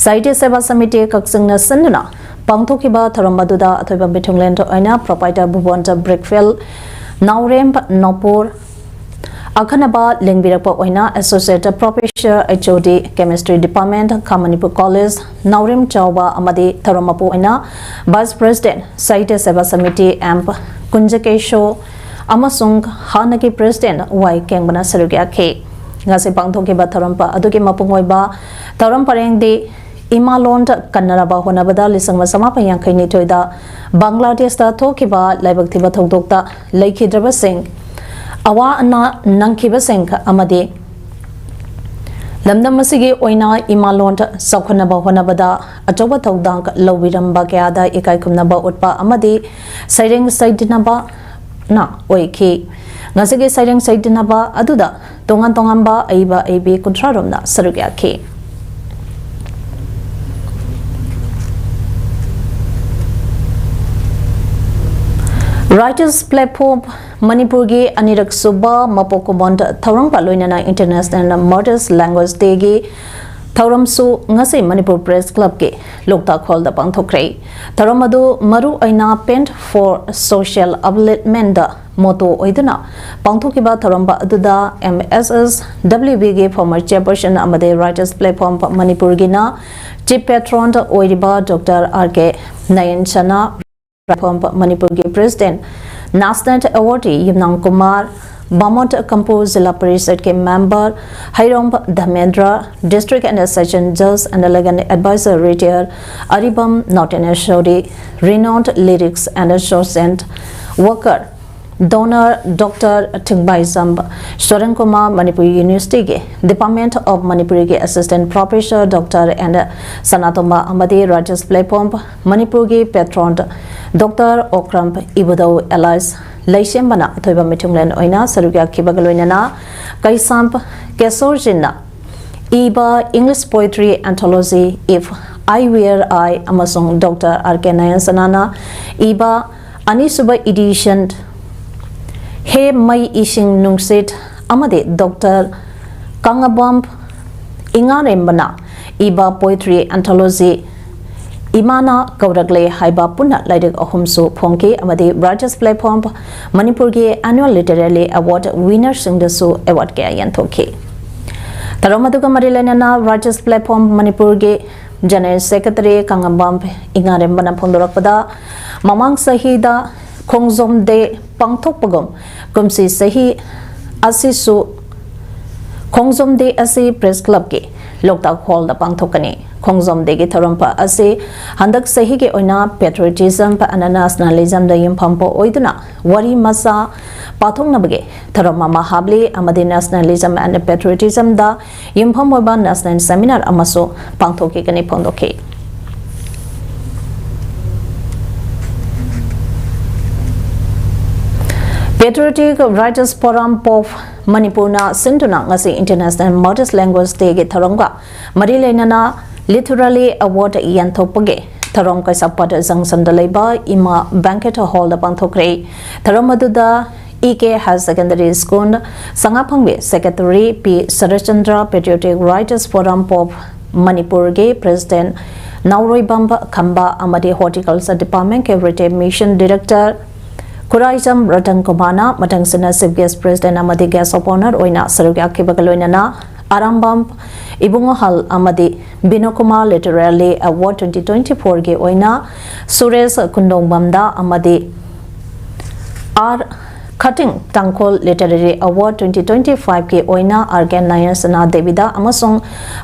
ꯁꯥꯍꯤꯇ꯭ꯌ ꯁꯦꯕꯥ ꯁꯃꯤꯇꯤ ꯀꯛꯆꯤꯡꯅ ꯁꯤꯟꯗꯨꯅ ꯄꯥꯡꯊꯣꯛꯈꯤꯕ ꯊꯧꯔꯝ ꯑꯗꯨꯗ ꯑꯊꯣꯏꯕ ꯃꯤꯊꯨꯡꯂꯦꯟ ꯑꯣꯏꯅ ꯄ꯭ꯔꯣꯄꯥꯏꯇꯔ ꯚꯨꯕꯣꯟꯆ ꯕ꯭ꯔꯤꯛꯐꯤꯜ, ꯅꯥꯎꯔꯦꯝ ꯅꯣꯄꯨꯔ, ꯑꯈꯟꯅꯕ ꯂꯦꯡꯕꯤꯔꯛꯄ ꯑꯣꯏꯅ Associate Professor, H O D, Chemistry Department, ꯈꯥ ꯃꯅꯤꯄꯨꯔ College, ꯅꯥꯎꯔꯦꯝ ꯆꯥꯎꯕ ꯑꯃꯗꯤ ꯊꯧꯔꯝ ꯃꯄꯨ ꯑꯣꯏꯅ Vice President, ꯁꯥꯍꯤꯇ꯭ꯌ ꯁꯦꯕꯥ ꯁꯃꯤꯇꯤ, M ꯀꯨꯟꯖꯀꯦꯁꯣ ꯑꯃꯁꯨꯡ ꯍꯥꯟꯅꯒꯤ President Y ꯀꯦꯡꯕꯅ ꯁꯔꯨꯛ ꯌꯥꯈꯤ꯫ ꯉꯁꯤ ꯄꯥꯡꯊꯣꯛꯈꯤꯕ ꯊꯧꯔꯝ ꯑꯗꯨꯒꯤ ꯃꯄꯨꯡ ꯑꯣꯏꯕ ꯊꯧꯔꯝ ꯄꯔꯦꯡꯗꯤ ꯏꯃꯥ ꯂꯣꯟ ꯀꯟꯅꯅꯕ ꯍꯣꯠꯅꯕꯗ ꯂꯤꯁꯤꯡ ꯑꯃ ꯆꯃꯥꯄꯟ ꯌꯥꯡꯈꯩ ꯅꯤꯊꯣꯏꯗ ꯕꯪꯒ꯭ꯂꯥꯗꯦꯁꯇ ꯊꯣꯛꯈꯤꯕ ꯂꯥꯏꯕꯛ ꯊꯤꯕ ꯊꯧꯗꯣꯛꯇ ꯂꯩꯈꯤꯗ꯭ꯔꯕꯁꯤꯡ, ꯑꯋꯥ ꯑꯅꯥ ꯅꯪꯈꯤꯕꯁꯤꯡ ꯑꯃꯗꯤ ꯂꯝꯗꯝ ꯑꯁꯤꯒꯤ ꯑꯣꯏꯅ ꯏꯃꯥ ꯂꯣꯟ ꯆꯥꯎꯈꯠꯅꯕ ꯍꯣꯠꯅꯕꯗ ꯑꯆꯧꯕ ꯊꯧꯗꯥꯡ ꯂꯧꯕꯤꯔꯝꯕ ꯀꯌꯥꯗ ꯏꯀꯥꯏ ꯈꯨꯝꯅꯕ ꯎꯠꯄ ꯑꯃꯗꯤ ꯁꯩꯔꯦꯡ ꯁꯩꯗꯅꯕꯅ ꯑꯣꯏꯈꯤ꯫ ꯉꯁꯤꯒꯤ ꯁꯩꯔꯦꯡ ꯁꯩꯗꯅꯕ ꯑꯗꯨꯗ ꯇꯣꯉꯥꯟ ꯇꯣꯉꯥꯟꯕ ꯑꯏꯕ ꯑꯏꯕꯤ ꯀꯨꯟꯊ꯭ꯔꯥ ꯔꯣꯝꯅ ꯁꯔꯨꯛ ꯌꯥꯈꯤ꯫ Writers Platform ꯃꯅꯤꯄꯨꯔꯒꯤ ꯑꯅꯤꯔꯛ ꯁꯨꯕ ꯃꯄꯣꯛ ꯀꯨꯝꯑꯣꯟ ꯊꯧꯔꯝꯒ ꯂꯣꯏꯅꯅ International Mother's Language Day ꯒꯤ ꯊꯧꯔꯝꯁꯨ ꯉꯁꯤ ꯃꯅꯤꯄꯨꯔ Press Club ꯀꯤ ꯂꯣꯛꯇꯥꯛ ꯍꯣꯜꯗ ꯄꯥꯡꯊꯣꯛꯈ꯭ꯔꯦ꯫ ꯊꯧꯔꯝ ꯑꯗꯨ ꯃꯔꯨ ꯑꯣꯏꯅ Paint for Social Upliftment the motto ꯑꯣꯏꯗꯨꯅ ꯄꯥꯡꯊꯣꯛꯈꯤꯕ ꯊꯧꯔꯝ ꯑꯗꯨꯗ M S S W B ꯒꯤ former chairperson ꯑꯃꯗꯤ Writers Platform ꯃꯅꯤꯄꯨꯔꯒꯤꯅ chief patron ꯑꯣꯏꯔꯤꯕ Doctor R K ꯅꯌꯟ ꯁꯅꯥ, Platform ꯃꯅꯤꯄꯨꯔꯒꯤ President, National Awardee ꯌꯨꯝꯅꯥꯝ ꯀꯨꯃꯥꯔ, ꯕꯥꯃꯣꯟ ꯀꯝꯄꯨ ꯖꯤꯂꯥ ꯄꯔꯤꯁꯠꯀꯤ member, ꯍꯩꯔꯣꯝ ꯙꯃꯦꯟꯗ꯭ꯔ, District and Session Judge and Legal Advisor Retired Aribam ꯅꯥꯎꯇꯣꯟ sorry, renowned lyrics and social worker, donor Doctor ꯊꯤꯡꯕꯥꯏꯖꯝ ꯁꯣꯔꯟ Kumar, Manipur University ꯒꯤ Department of Manipuri ꯒꯤ Assistant Professor Doctor N ꯁꯅꯥꯇꯣꯝꯕ ꯑꯃꯗꯤ Writers Platform ꯃꯅꯤꯄꯨꯔꯒꯤ patron Doctor Okram ꯏꯕꯨꯙꯧ alias ꯂꯩꯁꯦꯝꯕꯅ ꯑꯊꯣꯏꯕ ꯃꯤꯊꯨꯡꯂꯦꯟ ꯑꯣꯏꯅ ꯁꯔꯨꯛ ꯌꯥꯈꯤꯕꯒ ꯂꯣꯏꯅꯅ ꯀꯩꯁꯥꯝ ꯀꯦꯁꯣꯔꯖꯤꯠꯅ ꯏꯕ English Poetry Anthology If I Were I ꯑꯃꯁꯨꯡ Doctor R K ꯅꯌꯟ ꯁꯅꯥꯅ ꯏꯕ ꯑꯅꯤꯁꯨꯕ edition ꯍꯦ ꯃꯩ ꯏꯁꯤꯡ ꯅꯨꯡꯁꯤꯠ ꯑꯃꯗꯤ Doctor ꯀꯪꯉꯕꯝ ꯏꯉꯥꯔꯦꯝꯕꯅ ꯏꯕ poetry anthology ꯏꯃꯥꯅ ꯀꯧꯔꯛꯂꯦ ꯍꯥꯏꯕ ꯄꯨꯟꯅ ꯂꯥꯏꯔꯤꯛ ꯑꯍꯨꯝꯁꯨ ꯐꯣꯡꯈꯤ ꯑꯃꯗꯤ Writers Platform ꯃꯅꯤꯄꯨꯔꯒꯤ Annual Literary Award winnerꯁꯤꯡꯗꯁꯨ award ꯀꯌꯥ ꯌꯦꯟꯊꯣꯛꯈꯤ꯫ ꯊꯧꯔꯝ ꯑꯗꯨꯒ ꯃꯔꯤ ꯂꯩꯅꯅ Writers Platform ꯃꯅꯤꯄꯨꯔꯒꯤ General Secretary ꯀꯪꯉꯝꯕꯝ ꯏꯉꯥꯔꯦꯝꯕꯅ ꯐꯣꯡꯗꯣꯔꯛꯄꯗ, ꯃꯃꯥꯡ ꯆꯍꯤꯗ ꯈꯣꯡꯖꯣꯝ Day ꯄꯥꯡꯊꯣꯛꯄꯒꯨꯝ ꯀꯨꯝꯁꯤ ꯆꯍꯤ ꯑꯁꯤꯁꯨ ꯈꯣꯡꯖꯣꯝ Day ꯑꯁꯤ Press Clubꯀꯤ ꯂꯣꯛꯇꯥꯛ Hallꯗ ꯄꯥꯡꯊꯣꯛꯀꯅꯤ꯫ ꯈꯣꯡꯖꯣꯝ Dayꯒꯤ ꯊꯧꯔꯝ ꯑꯁꯤ ꯍꯟꯗꯛ ꯆꯍꯤꯒꯤ ꯑꯣꯏꯅ Patriotism and Nationalismꯗ ꯌꯨꯝꯐꯝ ꯑꯣꯏꯗꯨꯅ ꯋꯥꯔꯤ ꯃꯆꯥ ꯄꯥꯊꯣꯛꯅꯕꯒꯤ ꯊꯧꯔꯝ ꯑꯃ ꯍꯥꯞꯂꯤ ꯑꯃꯗꯤ Nationalism and Patriotismꯗ ꯌꯨꯝꯐꯝ ꯑꯣꯏꯕ National Seminar ꯑꯃꯁꯨ ꯄꯥꯡꯊꯣꯛꯈꯤꯒꯅꯤ ꯐꯣꯡꯗꯣꯛꯈꯤ꯫ Patriotic Writers Forum of ꯃꯅꯤꯄꯨꯔꯅ ꯁꯤꯟꯗꯨꯅ ꯉꯁꯤ International Multi Language Dayꯒꯤ ꯊꯧꯔꯝꯒ ꯃꯔꯤ ꯂꯩꯅꯅ Literary Award ꯌꯦꯟꯊꯣꯛꯄꯒꯤ ꯊꯧꯔꯝ ꯀꯩꯁꯥꯝꯄꯥꯠ Junctionꯗ ꯂꯩꯕ ꯏꯃꯥ Banquet Hallꯗ ꯄꯥꯡꯊꯣꯛꯈ꯭ꯔꯦ꯫ ꯊꯧꯔꯝ ꯑꯗꯨꯗ E K Higher Secondary School ꯁꯉꯥꯐꯝꯒꯤ Secretary P Saratchandra, Patriotic Writers Forum of ꯃꯅꯤꯄꯨꯔꯒꯤ President ꯅꯥꯎꯔꯣꯏꯕꯝ ꯈꯝꯕ ꯑꯃꯗꯤ Horticulture Departmentꯀꯤ Retired Mission Director Khuraijam Ratan ꯀꯨꯃꯥꯔꯅ ꯃꯊꯪꯁꯤꯠꯅ Chief Guest President ꯑꯃꯗꯤ Guest of Honour ꯑꯣꯏꯅ ꯁꯔꯨꯛ ꯌꯥꯈꯤꯕꯒ ꯂꯣꯏꯅꯅ ꯑꯔꯥꯝꯕꯝ ꯏꯕꯨꯡꯉꯣꯍꯜ ꯑꯃꯗꯤ ꯕꯤꯅꯣ Kumar Literary Award twenty twenty fourꯒꯤ ꯑꯣꯏꯅ ꯁꯨꯔꯦꯁ ꯀꯨꯟꯗꯣꯡꯕꯝꯗ ꯑꯃꯗꯤ ꯑꯥꯔ ꯈꯇꯤꯡ ꯇꯥꯡꯈꯨꯜ Literary Award twenty twenty fiveꯀꯤ ꯑꯣꯏꯅ R K ꯅꯌꯟꯁꯅꯥ ꯗꯦꯕꯤꯗ ꯑꯃꯁꯨꯡ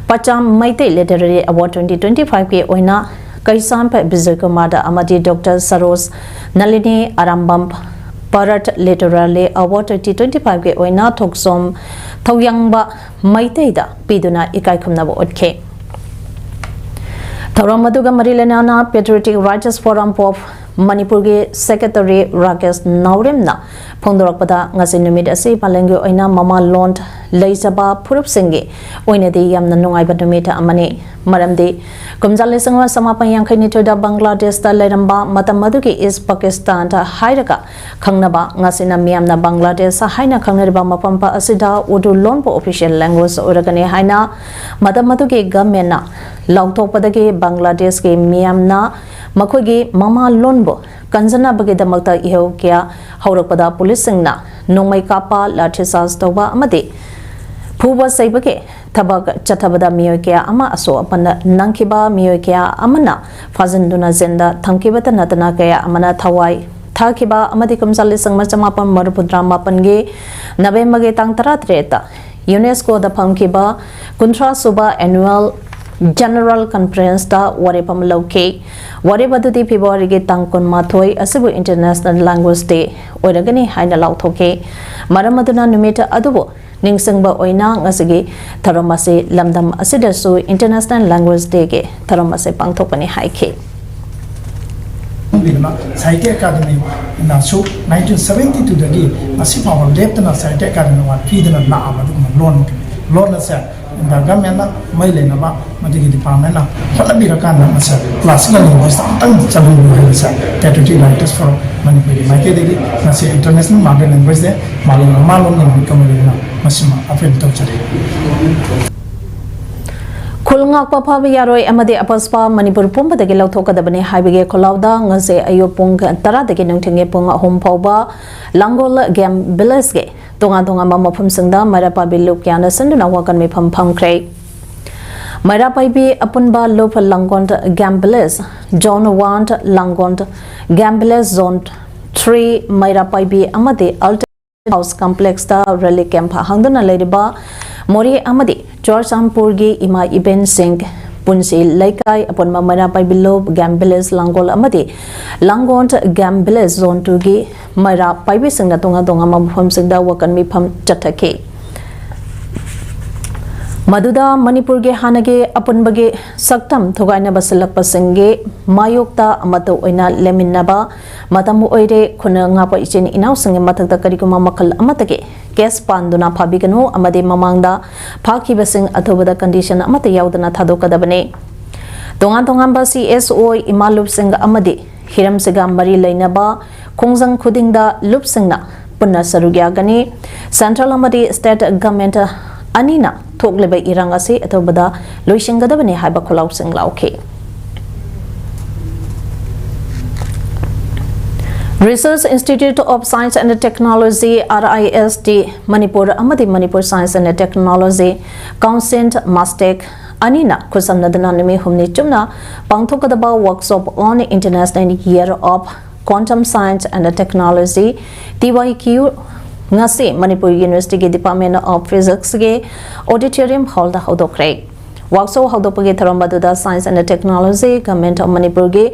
ꯄꯆꯥꯝ Meitei Literary Award twenty twenty fiveꯀꯤ ꯑꯣꯏꯅ ꯀꯩꯁꯥꯝ ꯕꯤꯖꯣꯏ ꯀꯨꯃꯥꯔꯗ ꯑꯃꯗꯤ Doctor ꯁꯔꯣꯖ ꯅꯂꯤꯅꯤ Arambam Bharat Literary Award twenty twenty fiveꯀꯤ ꯑꯣꯏꯅ ꯊꯣꯛꯆꯣꯝ ꯊꯧꯌꯥꯡꯕ ꯃꯩꯇꯩꯗ ꯄꯤꯗꯨꯅ ꯏꯀꯥꯏ ꯈꯨꯝꯅꯕ ꯎꯠꯈꯤ꯫ ꯊꯧꯔꯝ ꯑꯗꯨꯒ ꯃꯔꯤ ꯂꯩꯅꯅ Patriotic Writers Forum of ꯃꯅꯤꯄꯨꯔꯒꯤ ꯁꯦꯀ꯭ꯔꯦꯇꯔꯤ ꯔꯥꯀꯦꯁ ꯅꯥꯎꯔꯦꯝꯅ ꯐꯣꯡꯗꯣꯔꯛꯄꯗ, ꯉꯁꯤ ꯅꯨꯃꯤꯠ ꯑꯁꯤ ꯃꯥꯂꯦꯝꯒꯤ ꯑꯣꯏꯅ ꯃꯃꯥ ꯂꯣꯟ ꯂꯩꯖꯕ ꯐꯨꯔꯨꯞꯁꯤꯡꯒꯤ ꯑꯣꯏꯅꯗꯤ ꯌꯥꯝꯅ ꯅꯨꯡꯉꯥꯏꯕ ꯅꯨꯃꯤꯠ ꯑꯃꯅꯤ꯫ ꯃꯔꯝꯗꯤ ꯀꯨꯝꯖꯥ ꯂꯤꯁꯤꯡ ꯑꯃ ꯆꯃꯥꯄꯟ ꯌꯥꯡꯈꯩ ꯅꯤꯊꯣꯏꯗ ꯕꯪꯒ꯭ꯂꯥꯗꯦꯁꯇ ꯂꯩꯔꯝꯕ ꯃꯇꯝ ꯑꯗꯨꯒꯤ ꯏꯁ ꯄꯥꯀꯤꯁꯇꯥꯟ ꯍꯥꯏꯔꯒ ꯈꯪꯅꯕ, ꯉꯁꯤꯅ ꯃꯤꯌꯥꯝꯅ ꯕꯪꯒ꯭ꯂꯥꯗꯦꯁ ꯍꯥꯏꯅ ꯈꯪꯅꯔꯤꯕ ꯃꯐꯝ ꯑꯁꯤꯗ ꯎꯔꯗꯨ ꯂꯣꯟꯕꯨ official language ꯑꯣꯏꯔꯒꯅꯤ ꯍꯥꯏꯅ ꯃꯇꯝ ꯑꯗꯨꯒꯤ ꯒꯚꯔꯟꯃꯦꯟꯠꯅ ꯂꯥꯎꯊꯣꯛꯄꯗꯒꯤ ꯕꯪꯒ꯭ꯂꯥꯗꯦꯁꯀꯤ ꯃꯤꯌꯥꯝꯅ ꯃꯈꯣꯏꯒꯤ ꯃꯃꯥ ꯂꯣꯟꯕꯨ ꯀꯟꯖꯅꯕꯒꯤꯗꯃꯛꯇ ꯏꯍꯧ ꯀꯌꯥ ꯍꯧꯔꯛꯄꯗ ꯄꯨꯂꯤꯁꯁꯤꯡꯅ ꯅꯣꯡꯃꯩ ꯀꯥꯞꯄ, ꯂꯥꯊꯤ ꯆꯥꯔꯖ ꯇꯧꯕ ꯑꯃꯗꯤ ꯐꯨꯕ ꯆꯩꯕꯒꯤ ꯊꯕꯛ ꯆꯠꯊꯕꯗ ꯃꯤꯑꯣꯏ ꯀꯌꯥ ꯑꯃ ꯑꯁꯣꯛ ꯑꯄꯟ ꯅꯪꯈꯤꯕ, ꯃꯤꯑꯣꯏ ꯀꯌꯥ ꯑꯃꯅ ꯐꯥꯖꯤꯟꯗꯨꯅ ꯖꯦꯜꯗ ꯊꯝꯈꯤꯕꯇ ꯅꯠꯇꯅ ꯀꯌꯥ ꯑꯃꯅ ꯊꯋꯥꯏ ꯊꯥꯈꯤꯕ ꯑꯃꯗꯤ ꯀꯨꯝꯖꯥ ꯂꯤꯁꯤꯡ ꯑꯃ ꯆꯃꯥꯄꯟ ꯃꯔꯤꯐꯨꯇꯔꯥ ꯃꯥꯄꯟꯒꯤ ꯅꯕꯦꯝꯕꯔꯒꯤ ꯇꯥꯡ ꯇꯔꯥꯇꯔꯦꯠꯇ ꯌꯨꯅꯦꯁꯀꯣꯗ ꯐꯝꯈꯤꯕ ꯀꯨꯟꯊ꯭ꯔꯥ ꯁꯨꯕ Annual General Conferenceꯇ ꯋꯥꯔꯦꯞ ꯑꯃ ꯂꯧꯈꯤ꯫ ꯋꯥꯔꯦꯞ ꯑꯗꯨꯗꯤ ꯐꯦꯕ꯭ꯔꯨꯋꯥꯔꯤꯒꯤ ꯇꯥꯡ ꯀꯨꯟꯃꯥꯊꯣꯏ ꯑꯁꯤꯕꯨ International Language Day ꯑꯣꯏꯔꯒꯅꯤ ꯍꯥꯏꯅ ꯂꯥꯎꯊꯣꯛꯈꯤ꯫ ꯃꯔꯝ ꯑꯗꯨꯅ ꯅꯨꯃꯤꯠ ꯑꯗꯨꯕꯨ ꯅꯤꯡꯁꯤꯡꯕ ꯑꯣꯏꯅ ꯉꯁꯤꯒꯤ ꯊꯧꯔꯝ ꯑꯁꯤ ꯂꯝꯗꯝ ꯑꯁꯤꯗꯁꯨ International Language Dayꯒꯤ ꯊꯧꯔꯝ ꯑꯁꯤ ꯄꯥꯡꯊꯣꯛꯄꯅꯤ ꯍꯥꯏꯈꯤ꯫ ꯁꯥꯍꯤꯇ꯭ꯌ ꯑꯦꯀꯥꯗꯃꯤꯅꯁꯨ ꯅꯥꯏꯟꯇꯤꯟ ꯁꯚꯦꯟꯇꯤ ꯇꯨꯗꯒꯤ ꯉꯁꯤ ꯐꯥꯎꯕ ꯂꯦꯞꯇꯅ ꯁꯥꯍꯤꯇ꯭ꯌ ꯑꯦꯀꯥꯗꯃꯤ ꯑꯦꯋꯥꯔꯗ ꯄꯤꯗꯨꯅ ꯂꯥꯛꯑꯕ ꯑꯗꯨꯒꯨꯝꯕ ꯂꯣꯟ ꯑꯃꯈꯛꯅꯤ꯫ ꯂꯣꯟ ꯑꯁꯦ ꯏꯟꯗꯤꯌꯥ ꯒꯚꯔꯟꯃꯦꯟꯠꯅ ꯃꯔꯤ ꯂꯩꯅꯕ ꯃꯗꯨꯒꯤ ꯗꯤꯄꯥꯔꯠꯃꯦꯟꯠꯅ ꯍꯣꯠꯅꯕꯤꯔꯀꯥꯟꯗ ꯃꯁꯦ ꯀ꯭ꯂꯥꯁꯤꯀꯦꯜ ꯂꯦꯡꯒ꯭ꯋꯦꯖꯇ ꯑꯃꯨꯛꯇꯪ ꯆꯠꯍꯟꯕꯤꯌꯨ ꯍꯥꯏꯕꯁꯦ Patriotic Writers Forum ꯃꯅꯤꯄꯨꯔꯒꯤ ꯃꯥꯏꯀꯩꯗꯒꯤ ꯉꯁꯤ International Mother Language Day ꯃꯥꯂꯦꯝ ꯃꯃꯥ ꯂꯣꯟꯒꯤ ꯅꯨꯃꯤꯠꯀ ꯃꯔꯤ ꯂꯩꯅꯅ ꯃꯁꯤꯃ ꯑꯄꯤꯜ ꯇꯧꯖꯔꯤ꯫ ꯈꯨꯜ ꯉꯥꯛꯄ ꯐꯥꯕ ꯌꯥꯔꯣꯏ ꯑꯃꯗꯤ ꯑꯄꯁꯄꯥ ꯃꯅꯤꯄꯨꯔ ꯄꯨꯝꯕꯗꯒꯤ ꯂꯧꯊꯣꯛꯀꯗꯕꯅꯤ ꯍꯥꯏꯕꯒꯤ ꯈꯨꯜꯂꯥꯎꯗ ꯉꯁꯤ ꯑꯌꯨꯛ ꯄꯨꯡ ꯇꯔꯥꯗꯒꯤ ꯅꯨꯡꯊꯤꯜꯒꯤ ꯄꯨꯡ ꯑꯍꯨꯝ ꯐꯥꯎꯕ ꯂꯥꯡꯒꯣꯜ ꯒꯦꯝ ꯚꯤꯂꯦꯖꯀꯤ ꯇꯣꯉꯥꯟ ꯇꯣꯉꯥꯟꯕ ꯃꯐꯝꯁꯤꯡꯗ ꯃꯩꯔꯥ ꯄꯥꯏꯕꯤ ꯂꯨꯞ ꯀꯌꯥꯅ ꯁꯤꯟꯗꯨꯅ ꯋꯥꯀꯟ ꯃꯤꯐꯝ ꯐꯝꯈ꯭ꯔꯦ꯫ ꯃꯩꯔꯥ ꯄꯥꯏꯕꯤ ꯑꯄꯨꯟꯕ ꯂꯨꯞ ꯂꯥꯡꯒꯣꯜ ꯒꯦꯝ ꯚꯤꯂꯦꯖ, Zone One ꯂꯥꯡꯒꯣꯜ ꯒꯦꯝ ꯚꯤꯂꯦꯖ, Zone Three ꯃꯩꯔꯥ ꯄꯥꯏꯕꯤ ꯑꯃꯗꯤ Ultimate House Complexꯇ relief camp ꯍꯥꯡꯗꯨꯅ ꯂꯩꯔꯤꯕ ꯃꯣꯔꯦ ꯑꯃꯗꯤ ꯆꯨꯔꯆꯥꯟꯄꯨꯔꯒꯤ ꯏꯃꯥ ꯏꯕꯦꯟꯁꯤꯡ, ꯄꯨꯟꯁꯤ ꯂꯩꯀꯥꯏ ꯑꯄꯨꯟꯕ ꯃꯩꯔꯥ ꯄꯥꯏꯕꯤ ꯂꯨꯞ ꯒꯦꯝ ꯚꯤꯂꯦꯖ ꯂꯥꯡꯒꯣꯜ ꯑꯃꯗꯤ ꯂꯥꯡꯒꯣꯜ ꯒꯦꯝ ꯚꯤꯂꯦꯖ Zone Twoꯒꯤ ꯃꯩꯔꯥ ꯄꯥꯏꯕꯤꯁꯤꯡꯅ ꯇꯣꯉꯥꯟ ꯇꯣꯉꯥꯟꯕ ꯃꯐꯝꯁꯤꯡꯗ ꯋꯥꯀꯟ ꯃꯤꯐꯝ ꯆꯠꯊꯈꯤ꯫ ꯃꯗꯨꯗ ꯃꯅꯤꯄꯨꯔꯒꯤ ꯍꯥꯟꯅꯒꯤ ꯑꯄꯨꯟꯕꯒꯤ ꯁꯛꯇꯝ ꯊꯨꯒꯥꯏꯅꯕ ꯁꯤꯜꯂꯛꯄꯁꯤꯡꯒꯤ ꯃꯥꯌꯣꯛꯇ ꯑꯃꯠꯇ ꯑꯣꯏꯅ ꯂꯦꯝꯃꯤꯟꯅꯕ ꯃꯇꯝ ꯑꯣꯏꯔꯦ꯫ ꯈꯨꯟꯅ ꯉꯥꯛꯄ ꯏꯆꯤꯟ ꯏꯅꯥꯎꯁꯤꯡꯒꯤ ꯃꯊꯛꯇ ꯀꯔꯤꯒꯨꯝꯕ ꯃꯈꯜ ꯑꯃꯠꯇꯒꯤ ꯀꯦꯁ ꯄꯥꯟꯗꯨꯅ ꯐꯥꯕꯤꯒꯅꯨ ꯑꯃꯗꯤ ꯃꯃꯥꯡꯗ ꯐꯥꯈꯤꯕꯁꯤꯡ ꯑꯊꯨꯕꯗ ꯀꯟꯗꯤꯁꯟ ꯑꯃꯠꯇ ꯌꯥꯎꯗꯅ ꯊꯥꯗꯣꯛꯀꯗꯕꯅꯤ꯫ ꯇꯣꯉꯥꯟ ꯇꯣꯉꯥꯟꯕ ꯁꯤ ꯑꯦꯁ ꯑꯣ ꯏꯃꯥ ꯂꯨꯞꯁꯤꯡ ꯑꯃꯗꯤ ꯍꯤꯔꯝꯁꯤꯒ ꯃꯔꯤ ꯂꯩꯅꯕ ꯈꯣꯡꯖꯪ ꯈꯨꯗꯤꯡꯗ ꯂꯨꯞꯁꯤꯡꯅ ꯄꯨꯟꯅ ꯁꯔꯨꯛ ꯌꯥꯒꯅꯤ꯫ ꯁꯦꯟꯇ꯭ꯔꯦꯜ ꯑꯃꯗꯤ ꯁ꯭ꯇꯦꯠ ꯒꯚꯔꯟꯃꯦꯟꯠ ꯑꯅꯤꯅ ꯊꯣꯛꯂꯤꯕ ꯏꯔꯥꯡ ꯑꯁꯤ ꯑꯊꯨꯕꯗ ꯂꯣꯏꯁꯤꯟꯒꯗꯕꯅꯤ ꯍꯥꯏꯕ ꯈꯣꯜꯂꯥꯎꯁꯤꯡ ꯂꯥꯎꯈꯤ꯫ Research Institute of Science and Technology, R I S T, Manipur ꯑꯃꯗꯤ Manipur Science and Technology Council, Mastek ꯑꯅꯤꯅ ꯈꯨꯠꯁꯝꯅꯗꯨꯅ ꯅꯨꯃꯤꯠ ꯍꯨꯝꯅꯤ ꯆꯨꯞꯅ ꯄꯥꯡꯊꯣꯛꯀꯗꯕ Workshop on International Year of Quantum Science and Technology, T Y Q, ꯉꯁꯤ ꯃꯅꯤꯄꯨꯔ ꯌꯨꯅꯤꯚꯔꯁꯤꯇꯤꯒꯤ Department of Physicsꯀꯤ auditorium hallꯗ ꯍꯧꯗꯣꯛꯈ꯭ꯔꯦ꯫ Workshop ꯍꯧꯗꯣꯛꯄꯒꯤ ꯊꯧꯔꯝ ꯑꯗꯨꯗ Science and Technology, Government of ꯃꯅꯤꯄꯨꯔꯒꯤ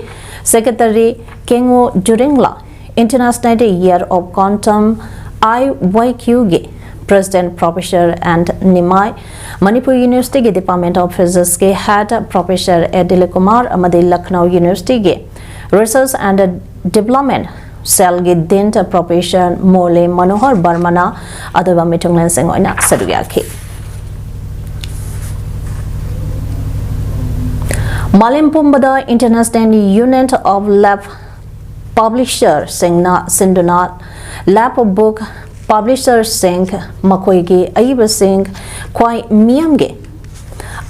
Secretary ꯀꯦꯉꯣ ꯖꯨꯔꯤꯡꯂꯥ, International Year of Quantum, I Y Qꯒꯤ President Professor N Nimai, Manipur ꯌꯨꯅꯤꯚꯔꯁꯤꯇꯤꯒꯤ Department of Physicsꯀꯤ Head Professor A Dilip Kumar ꯑꯃꯗꯤ ꯂꯈꯅꯧ ꯌꯨꯅꯤꯚꯔꯁꯤꯇꯤꯒꯤ Research and Development Cellꯒꯤ Dean Professor ꯃꯣꯂꯦ ꯃꯅꯣꯍꯔ ꯕꯔꯃꯅ ꯑꯇꯣꯞꯄ ꯃꯤꯊꯨꯡꯂꯦꯟꯁꯤꯡ ꯑꯣꯏꯅ ꯁꯔꯨꯛ ꯌꯥꯈꯤ꯫ ꯃꯥꯂꯦꯝ ꯄꯨꯝꯕꯗ International Union of Lab Publisherꯁꯤꯡꯅ ꯁꯤꯟꯗꯨꯅ Lab Book Publisherꯁꯤꯡ, ꯃꯈꯣꯏꯒꯤ ꯑꯏꯕꯁꯤꯡ, ꯈ꯭ꯋꯥꯏ ꯃꯤꯌꯥꯝꯒꯤ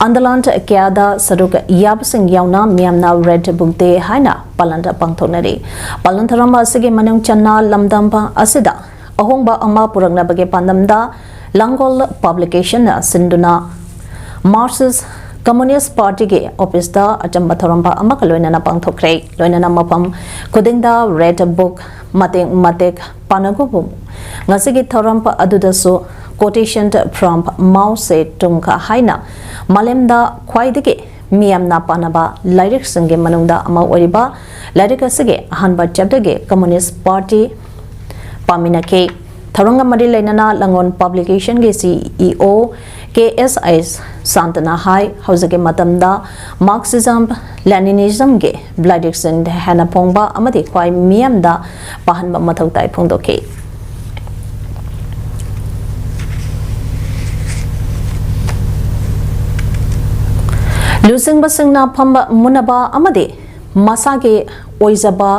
ꯑꯟꯗꯂꯥꯟ ꯀꯌꯥꯗ ꯁꯔꯨꯛ ꯌꯥꯕꯁꯤꯡ ꯌꯥꯎꯅ ꯃꯤꯌꯥꯝꯅ Red Book Day ꯍꯥꯏꯅ ꯄꯥꯂꯟ ꯄꯥꯡꯊꯣꯛꯅꯔꯤ꯫ ꯄꯥꯂꯟ ꯊꯧꯔꯝ ꯑꯁꯤꯒꯤ ꯃꯅꯨꯡ ꯆꯟꯅ ꯂꯝꯗꯝ ꯑꯁꯤꯗ ꯑꯍꯣꯡꯕ ꯑꯃ ꯄꯨꯔꯛꯅꯕꯒꯤ ꯄꯥꯟꯗꯝꯗ ꯂꯥꯡꯒꯣꯜ Publicationꯅ ꯁꯤꯟꯗꯨꯅ Marxist Communist Partyꯒꯤ officeꯇ ꯑꯆꯝꯕ ꯊꯧꯔꯝ ꯑꯃꯒ ꯂꯣꯏꯅꯅ ꯄꯥꯡꯊꯣꯛꯈ꯭ꯔꯦ꯫ ꯂꯣꯏꯅꯅ ꯃꯐꯝ ꯈꯨꯗꯤꯡꯗ Red Book ꯃꯇꯦꯛ ꯃꯇꯦꯛ ꯄꯥꯟꯅꯒꯨꯝ ꯉꯁꯤꯒꯤ ꯊꯧꯔꯝ ꯑꯗꯨꯗꯁꯨ Quotation from Mao Zedong ꯍꯥꯏꯅ ꯃꯥꯂꯦꯝꯗ ꯈ꯭ꯋꯥꯏꯗꯒꯤ ꯃꯤꯌꯥꯝꯅ ꯄꯥꯅꯕ ꯂꯥꯏꯔꯤꯛꯁꯤꯡꯒꯤ ꯃꯅꯨꯡꯗ ꯑꯃ ꯑꯣꯏꯔꯤꯕ ꯂꯥꯏꯔꯤꯛ ꯑꯁꯤꯒꯤ ꯑꯍꯥꯟꯕ chapterꯒꯤ Communist Party ꯄꯥꯃꯤꯟꯅꯈꯤ꯫ ꯊꯧꯔꯝꯒ ꯃꯔꯤ ꯂꯩꯅꯅ ꯂꯥꯡꯒꯣꯜ Publicationꯒꯤ C E O ꯀꯦ ꯑꯦꯁ ꯑꯥꯏ ꯁꯥꯟꯇꯅ ꯍꯥꯏ, ꯍꯧꯖꯤꯛꯀꯤ ꯃꯇꯝꯗ Marxism, Leninismꯒꯤ ꯂꯥꯏꯔꯤꯛꯁꯤꯡ ꯍꯦꯟꯅ ꯐꯣꯡꯕ ꯑꯃꯗꯤ ꯈ꯭ꯋꯥꯏ ꯃꯤꯌꯥꯝꯗ ꯄꯥꯍꯟꯕ ꯃꯊꯧ ꯇꯥꯏ ꯐꯣꯡꯗꯣꯛꯈꯤ꯫ ꯂꯨꯆꯤꯡꯕꯁꯤꯡꯅ ꯐꯝꯕ ꯃꯨꯟꯅꯕ ꯑꯃꯗꯤ ꯃꯁꯥꯒꯤ ꯑꯣꯏꯖꯕ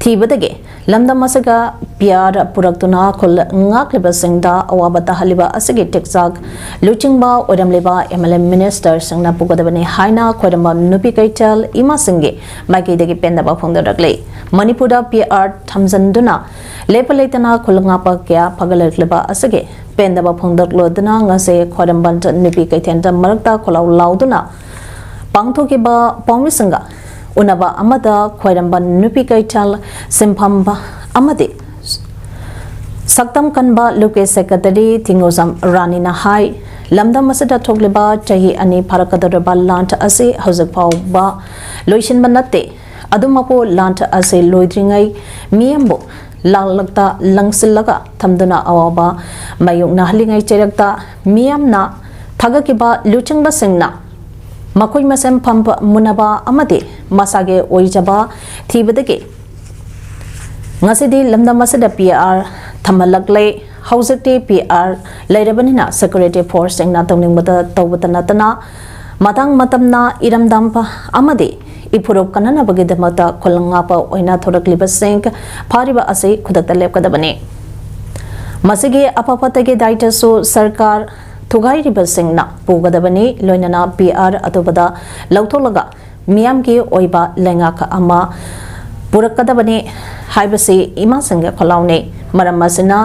ꯊꯤꯕꯗꯒꯤ ꯂꯝꯗꯝ ꯑꯁꯤꯒ ꯄꯤ ꯑꯥꯔ ꯄꯨꯔꯛꯇꯨꯅ ꯈꯨꯜ ꯉꯥꯛꯂꯤꯕꯁꯤꯡꯗ ꯑꯋꯥꯕ ꯇꯥꯍꯜꯂꯤꯕ ꯑꯁꯤꯒꯤ ꯇꯦꯛꯆꯥꯛ ꯂꯨꯆꯤꯡꯕ ꯑꯣꯏꯔꯝꯂꯤꯕ ꯑꯦꯝ ꯑꯦꯜ ꯑꯦ ꯃꯤꯅꯤꯁꯇꯔꯁꯤꯡꯅ ꯄꯨꯒꯗꯕꯅꯤ ꯍꯥꯏꯅ ꯈ꯭ꯋꯥꯏꯔꯝꯕꯟ ꯅꯨꯄꯤ ꯀꯩꯊꯦꯜ ꯏꯃꯥꯁꯤꯡꯒꯤ ꯃꯥꯏꯀꯩꯗꯒꯤ ꯄꯦꯟꯗꯕ ꯐꯣꯡꯗꯣꯔꯛꯂꯤ꯫ ꯃꯅꯤꯄꯨꯔꯗ ꯄꯤ ꯑꯥꯔ ꯊꯝꯖꯤꯟꯗꯨꯅ ꯂꯦꯞꯄ ꯂꯩꯇꯅ ꯈꯨꯜ ꯉꯥꯛꯄ ꯀꯌꯥ ꯐꯒꯠꯂꯛꯂꯤꯕ ꯑꯁꯤꯒꯤ ꯄꯦꯟꯗꯕ ꯐꯣꯡꯗꯣꯛꯂꯗꯨꯅ ꯉꯁꯤ ꯈ꯭ꯋꯥꯏꯔꯝꯕꯟ ꯅꯨꯄꯤ ꯀꯩꯊꯦꯜꯗ ꯃꯔꯛꯇ ꯈꯣꯜꯂꯥꯎ ꯂꯥꯎꯗꯨꯅ ꯄꯥꯡꯊꯣꯛꯈꯤꯕ ꯄꯥꯎꯃꯤꯁꯤꯡꯒ ꯎꯅꯕ ꯑꯃꯗ ꯈ꯭ꯋꯥꯏꯔꯝꯕꯟ ꯅꯨꯄꯤ ꯀꯩꯊꯦꯜ ꯁꯤꯟꯐꯝ ꯑꯃꯗꯤ ꯁꯛꯇꯝ ꯀꯟꯕ ꯂꯨꯞꯀꯤ ꯁꯦꯀ꯭ꯔꯦꯇꯔꯤ ꯊꯤꯡꯒꯣꯖꯝ ꯔꯥꯅꯤꯅ ꯍꯥꯏ, ꯂꯝꯗꯝ ꯑꯁꯤꯗ ꯊꯣꯛꯂꯤꯕ ꯆꯍꯤ ꯑꯅꯤ ꯐꯥꯔꯛꯀꯗꯧꯔꯤꯕ ꯂꯥꯟ ꯑꯁꯤ ꯍꯧꯖꯤꯛ ꯐꯥꯎꯕ ꯂꯣꯏꯁꯤꯟꯕ ꯅꯠꯇꯦ꯫ ꯑꯗꯨꯃꯛꯄꯨ ꯂꯥꯟ ꯑꯁꯤ ꯂꯣꯏꯗ꯭ꯔꯤꯉꯩ ꯃꯤꯌꯥꯝꯕꯨ ꯂꯥꯡꯂꯛꯇ ꯂꯪꯁꯤꯜꯂꯒ ꯊꯝꯗꯨꯅ ꯑꯋꯥꯕ ꯃꯥꯌꯣꯛꯅꯍꯜꯂꯤꯉꯩ ꯆꯩꯔꯛꯇ ꯃꯤꯌꯥꯝꯅ ꯊꯥꯒꯠꯈꯤꯕ ꯂꯨꯆꯤꯡꯕꯁꯤꯡꯅ ꯃꯈꯣꯏ ꯃꯁꯦꯟ ꯐꯝꯕ ꯃꯨꯟꯅꯕ ꯑꯃꯗꯤ ꯃꯁꯥꯒꯤ ꯑꯣꯏꯖꯕ ꯊꯤꯕꯗꯒꯤ ꯉꯁꯤꯗꯤ ꯂꯝꯗꯝ ꯑꯁꯤꯗ ꯄꯤ ꯑꯥꯔ ꯊꯝꯍꯜꯂꯛꯂꯦ꯫ ꯍꯧꯖꯤꯛꯇꯤ ꯄꯤ ꯑꯥꯔ ꯂꯩꯔꯕꯅꯤꯅ ꯁꯦꯀ꯭ꯌꯨꯔꯤꯇꯤ ꯐꯣꯔꯁꯁꯤꯡꯅ ꯇꯧꯅꯤꯡꯕꯗ ꯇꯧꯕꯇ ꯅꯠꯇꯅ ꯃꯇꯥꯡ ꯃꯇꯝꯅ ꯏꯔꯝꯗꯝ ꯑꯃꯗꯤ ꯏꯐꯨꯔꯨꯞ ꯀꯟꯅꯅꯕꯒꯤꯗꯃꯛꯇ ꯈꯨꯜ ꯉꯥꯛꯄ ꯑꯣꯏꯅ ꯊꯣꯔꯛꯂꯤꯕꯁꯤꯡ ꯐꯥꯔꯤꯕ ꯑꯁꯤ ꯈꯨꯗꯛꯇ ꯂꯦꯞꯀꯗꯕꯅꯤ꯫ ꯃꯁꯤꯒꯤ ꯑꯐ ꯐꯠꯇꯒꯤ ꯗꯥꯏꯇꯁꯨ ꯁꯔꯀꯥꯔ ꯊꯨꯒꯥꯏꯔꯤꯕꯁꯤꯡꯅ ꯄꯨꯒꯗꯕꯅꯤ, ꯂꯣꯏꯅꯅ ꯄꯤ ꯑꯥꯔ ꯑꯊꯨꯕꯗ ꯂꯧꯊꯣꯛꯂꯒ ꯃꯤꯌꯥꯝꯒꯤ ꯑꯣꯏꯕ ꯂꯩꯉꯥꯛ ꯑꯃ ꯄꯨꯔꯛꯀꯗꯕꯅꯤ ꯍꯥꯏꯕꯁꯤ ꯏꯃꯥꯁꯤꯡꯒꯤ ꯈꯣꯜꯂꯥꯎꯅꯤ꯫ ꯃꯔꯝ ꯑꯁꯤꯅ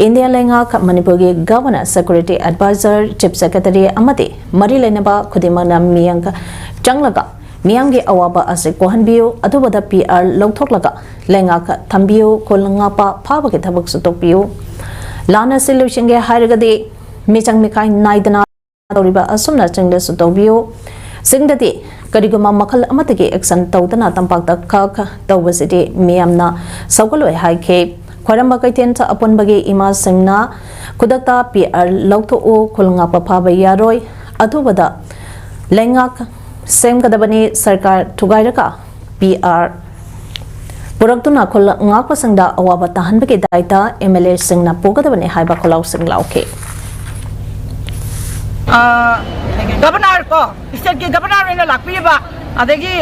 ꯏꯟꯗꯤꯌꯥ ꯂꯩꯉꯥꯛ, ꯃꯅꯤꯄꯨꯔꯒꯤ governor, security adviser, chief secretary ꯑꯃꯗꯤ ꯃꯔꯤ ꯂꯩꯅꯕ ꯈꯨꯗꯤꯡꯃꯛꯅ ꯃꯤꯌꯥꯝ ꯆꯪꯂꯒ ꯃꯤꯌꯥꯝꯒꯤ ꯑꯋꯥꯕ ꯑꯁꯤ ꯀꯣꯛꯍꯟꯕꯤꯌꯨ꯫ ꯑꯊꯨꯕꯗ ꯄꯤ ꯑꯥꯔ ꯂꯧꯊꯣꯛꯂꯒ ꯂꯩꯉꯥꯛ ꯊꯝꯕꯤꯌꯨ꯫ ꯈꯨꯜ ꯉꯥꯛꯄ ꯐꯥꯕꯒꯤ ꯊꯕꯛꯁꯨ ꯇꯧꯕꯤꯌꯨ꯫ ꯂꯥꯟ ꯑꯁꯤ ꯂꯣꯏꯁꯤꯟꯒꯦ ꯍꯥꯏꯔꯒꯗꯤ ꯃꯤꯆꯪ ꯃꯤꯈꯥꯏ ꯅꯥꯏꯗꯅ ꯇꯧꯔꯤꯕ ꯑꯁꯨꯝꯅ ꯆꯤꯡꯗꯁꯨ ꯇꯧꯕꯤꯌꯨ꯫ ꯆꯤꯡꯗꯗꯤ ꯀꯔꯤꯒꯨꯝꯕ ꯃꯈꯜ ꯑꯃꯠꯇꯒꯤ ꯑꯦꯛꯁꯟ ꯇꯧꯗꯅ ꯇꯝꯄꯥꯛꯇ ꯈꯛ ꯇꯧꯕꯁꯤꯗꯤ ꯃꯤꯌꯥꯝꯅ ꯁꯧꯒꯠꯂꯣꯏ ꯍꯥꯏꯈꯤ꯫ ꯈ꯭ꯋꯥꯏꯔꯝꯕ ꯀꯩꯊꯦꯜ ꯑꯄꯨꯟꯕꯒꯤ ꯏꯃꯥꯁꯤꯡꯅ ꯈꯨꯗꯛꯇ ꯄꯤ ꯑꯥꯔ ꯂꯧꯊꯣꯛꯎ, ꯈꯨꯜ ꯉꯥꯛꯄ ꯐꯥꯕ ꯌꯥꯔꯣꯏ, ꯑꯊꯨꯕꯗ ꯂꯩꯉꯥꯛ ꯁꯦꯝꯒꯗꯕꯅꯤ, ꯁꯔꯀꯥꯔ ꯊꯨꯒꯥꯏꯔꯒ ꯄꯤ ꯑꯥꯔ ꯄꯨꯔꯛꯇꯨꯅ ꯈꯨꯜ ꯉꯥꯛꯄꯁꯤꯡꯗ ꯑꯋꯥꯕ ꯇꯥꯍꯟꯕꯒꯤ ꯗꯥꯏꯇ ꯑꯦꯝ ꯑꯦꯜ ꯑꯦꯁꯤꯡꯅ ꯄꯨꯒꯗꯕꯅꯤ ꯍꯥꯏꯕ ꯈꯣꯜꯂꯥꯎꯁꯤꯡ ꯂꯥꯎꯈꯤ꯫ ꯑꯥ, ꯒꯕꯔꯅꯔ ꯀꯣ, ꯁ꯭ꯇꯦꯠꯀꯤ ꯒꯕꯔꯅꯔ ꯑꯣꯏꯅ ꯂꯥꯛꯄꯤꯔꯤꯕ, ꯑꯗꯒꯤ,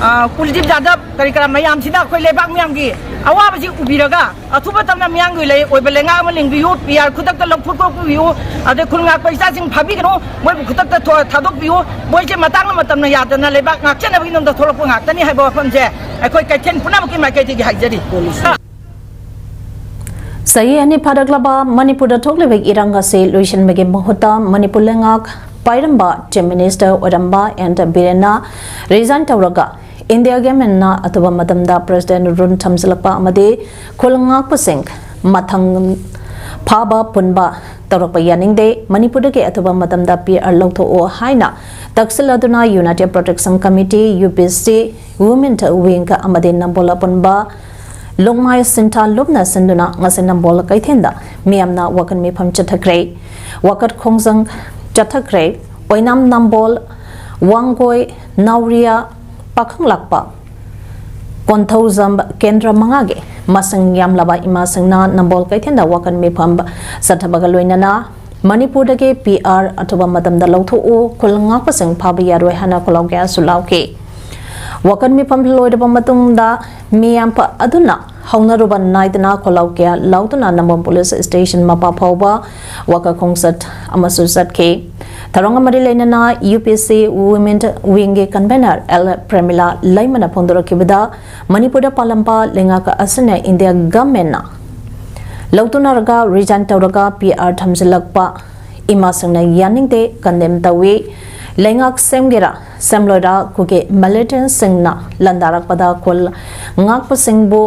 ꯑꯥ, ꯀꯨꯜꯗꯤꯞ ꯌꯥꯗꯕ ꯀꯔꯤ ꯀꯔꯥ ꯃꯌꯥꯝꯁꯤꯅ ꯑꯩꯈꯣꯏ ꯂꯩꯕꯥꯛ ꯃꯌꯥꯝꯒꯤ ꯑꯋꯥꯕꯁꯤ ꯎꯕꯤꯔꯒ ꯑꯊꯨꯕ ꯃꯇꯝꯗ ꯃꯤꯌꯥꯝꯒꯤ ꯂꯩ-, ꯑꯣꯏꯕ ꯂꯩꯉꯥꯛ ꯑꯃ ꯂꯤꯡꯕꯤꯌꯨ, ꯄꯤ ꯑꯥꯔ ꯈꯨꯗꯛꯇ ꯂꯧꯊꯣꯛꯄꯤꯌꯨ, ꯑꯗꯩ ꯈꯨꯜ ꯉꯥꯛꯄ ꯏꯆꯥꯁꯤꯡ ꯐꯥꯕꯤꯒꯅꯨ, ꯃꯣꯏꯕꯨ ꯈꯨꯗꯛꯇ ꯊꯣ-, ꯊꯥꯗꯣꯛꯄꯤꯌꯨ, ꯃꯣꯏꯁꯦ ꯃꯇꯥꯡ ꯃꯇꯝꯅ ꯌꯥꯗꯅ ꯂꯩꯕꯥꯛ ꯉꯥꯛꯆꯅꯕꯒꯤꯗꯃꯛꯇ ꯊꯣꯛꯂꯛꯄ ꯉꯥꯛꯇꯅꯤ ꯍꯥꯏꯕ ꯋꯥꯐꯝꯁꯦ ꯑꯩꯈꯣꯏ ꯀꯩꯊꯦꯜ ꯄꯨꯝꯅꯃꯛꯀꯤ ꯃꯥꯏꯀꯩꯗꯒꯤ ꯍꯥꯏꯖꯔꯤ꯫ ꯆꯍꯤ ꯑꯅꯤ ꯐꯥꯔꯛꯂꯕ ꯃꯅꯤꯄꯨꯔꯗ ꯊꯣꯛꯂꯤꯕ ꯏꯔꯥꯡ ꯑꯁꯤ ꯂꯣꯏꯁꯤꯟꯕꯒꯤ ꯃꯍꯨꯠꯇ ꯃꯅꯤꯄꯨꯔ ꯂꯩꯉꯥꯛ ꯄꯥꯏꯔꯝꯕ Chief Minister ꯑꯣꯏꯔꯝꯕ ꯑꯦꯟ ꯕꯤꯔꯦꯟꯅ resign ꯇꯧꯔꯒ India governmentꯅ ꯑꯊꯨꯕ ꯃꯇꯝꯗ President rule ꯊꯝꯖꯤꯜꯂꯛꯄ ꯑꯃꯗꯤ ꯈꯨꯜ ꯉꯥꯛꯄꯁꯤꯡ ꯃꯊꯪ ꯐꯥꯕ ꯄꯨꯟꯕ ꯇꯧꯔꯛꯄ ꯌꯥꯅꯤꯡꯗꯦ꯫ ꯃꯅꯤꯄꯨꯔꯗꯒꯤ ꯑꯊꯨꯕ ꯃꯇꯝꯗ ꯄꯤ ꯑꯥꯔ ꯂꯧꯊꯣꯛꯑꯣ ꯍꯥꯏꯅ ꯇꯛꯁꯤꯜꯂꯗꯨꯅ United Protection Committee, ꯌꯨ ꯄꯤ ꯁꯤ, Women Wing ꯑꯃꯗꯤ ꯅꯝꯕꯣꯜ ꯑꯄꯨꯟꯕ ꯂꯣꯡꯃꯥꯏ ꯁꯤꯟꯊꯥ ꯂꯨꯞꯅ ꯁꯤꯟꯗꯨꯅ ꯉꯁꯤ ꯅꯝꯕꯣꯜ ꯀꯩꯊꯦꯜꯗ ꯃꯤꯌꯥꯝꯅ ꯋꯥꯀꯠ ꯃꯤꯐꯝ ꯆꯠꯊꯈ꯭ꯔꯦ꯫ ꯋꯥꯀꯠ ꯈꯣꯡꯖꯪ ꯆꯠꯊꯈ꯭ꯔꯦ꯫ ꯑꯣꯏꯅꯥꯝ, ꯅꯝꯕꯣꯜ, ꯋꯥꯡꯒꯣꯏ, ꯅꯥꯎꯔꯤꯌꯥ, ꯄꯥꯈꯪꯂꯥꯛꯄ, ꯀꯣꯟꯊꯧꯖꯝ ꯀꯦꯟꯗ꯭ꯔ ꯃꯉꯥꯒꯤ ꯃꯁꯤꯡ ꯌꯥꯝꯂꯕ ꯏꯃꯥꯁꯤꯡꯅ ꯅꯝꯕꯣꯜ ꯀꯩꯊꯦꯜꯗ ꯋꯥꯀꯠ ꯃꯤꯐꯝ ꯆꯠꯊꯕꯒ ꯂꯣꯏꯅꯅ ꯃꯅꯤꯄꯨꯔꯗꯒꯤ ꯄꯤ ꯑꯥꯔ ꯑꯊꯨꯕ ꯃꯇꯝꯗ ꯂꯧꯊꯣꯛꯎ, ꯈꯨꯜ ꯉꯥꯛꯄꯁꯤꯡ ꯐꯥꯕ ꯌꯥꯔꯣꯏ ꯍꯥꯏꯅ ꯈꯣꯜꯂꯥꯎ ꯀꯌꯥꯁꯨ ꯂꯥꯎꯈꯤ꯫ ꯋꯥꯀꯠ ꯃꯤꯐꯝ ꯂꯣꯏꯔꯕ ꯃꯇꯨꯡꯗ ꯃꯤꯌꯥꯝ ꯑꯗꯨꯅ ꯍꯧꯅꯔꯨꯕ ꯅꯥꯏꯗꯅ ꯈꯣꯜꯂꯥꯎ ꯀꯌꯥ ꯂꯥꯎꯗꯨꯅ ꯅꯝꯕꯣꯜ ꯄꯨꯂꯤꯁ ꯁ꯭ꯇꯦꯁꯟ ꯃꯄꯥ ꯐꯥꯎꯕ ꯋꯥꯀꯠ ꯈꯣꯡꯆꯠ ꯑꯃꯁꯨ ꯆꯠꯈꯤ꯫ ꯊꯧꯔꯝꯒ ꯃꯔꯤ ꯂꯩꯅꯅ ꯌꯨ ꯄꯤ ꯁꯤ Women Wingꯒꯤ convener ꯑꯦꯜ ꯄ꯭ꯔꯦꯃꯤꯂꯥ ꯂꯩꯃꯅ ꯐꯣꯡꯗꯣꯔꯛꯈꯤꯕꯗ, ꯃꯅꯤꯄꯨꯔꯗ ꯄꯥꯜꯂꯝꯕ ꯂꯩꯉꯥꯛ ꯑꯁꯤꯅ India governmentꯅ ꯂꯧꯊꯣꯛꯅꯔꯒ resign ꯇꯧꯔꯒ ꯄꯤ ꯑꯥꯔ ꯊꯝꯖꯤꯜꯂꯛꯄ ꯏꯃꯥꯁꯤꯡꯅ ꯌꯥꯅꯤꯡꯗꯦ, condemn ꯇꯧꯏ꯫ ꯂꯩꯉꯥꯛ ꯁꯦꯝꯒꯦꯔꯥ ꯁꯦꯝꯂꯣꯏꯔꯥ, ꯀꯨꯀꯤ militantꯁꯤꯡꯅ ꯂꯥꯟꯗꯥꯔꯛꯄꯗ ꯈꯨꯜ ꯉꯥꯛꯄꯁꯤꯡꯕꯨ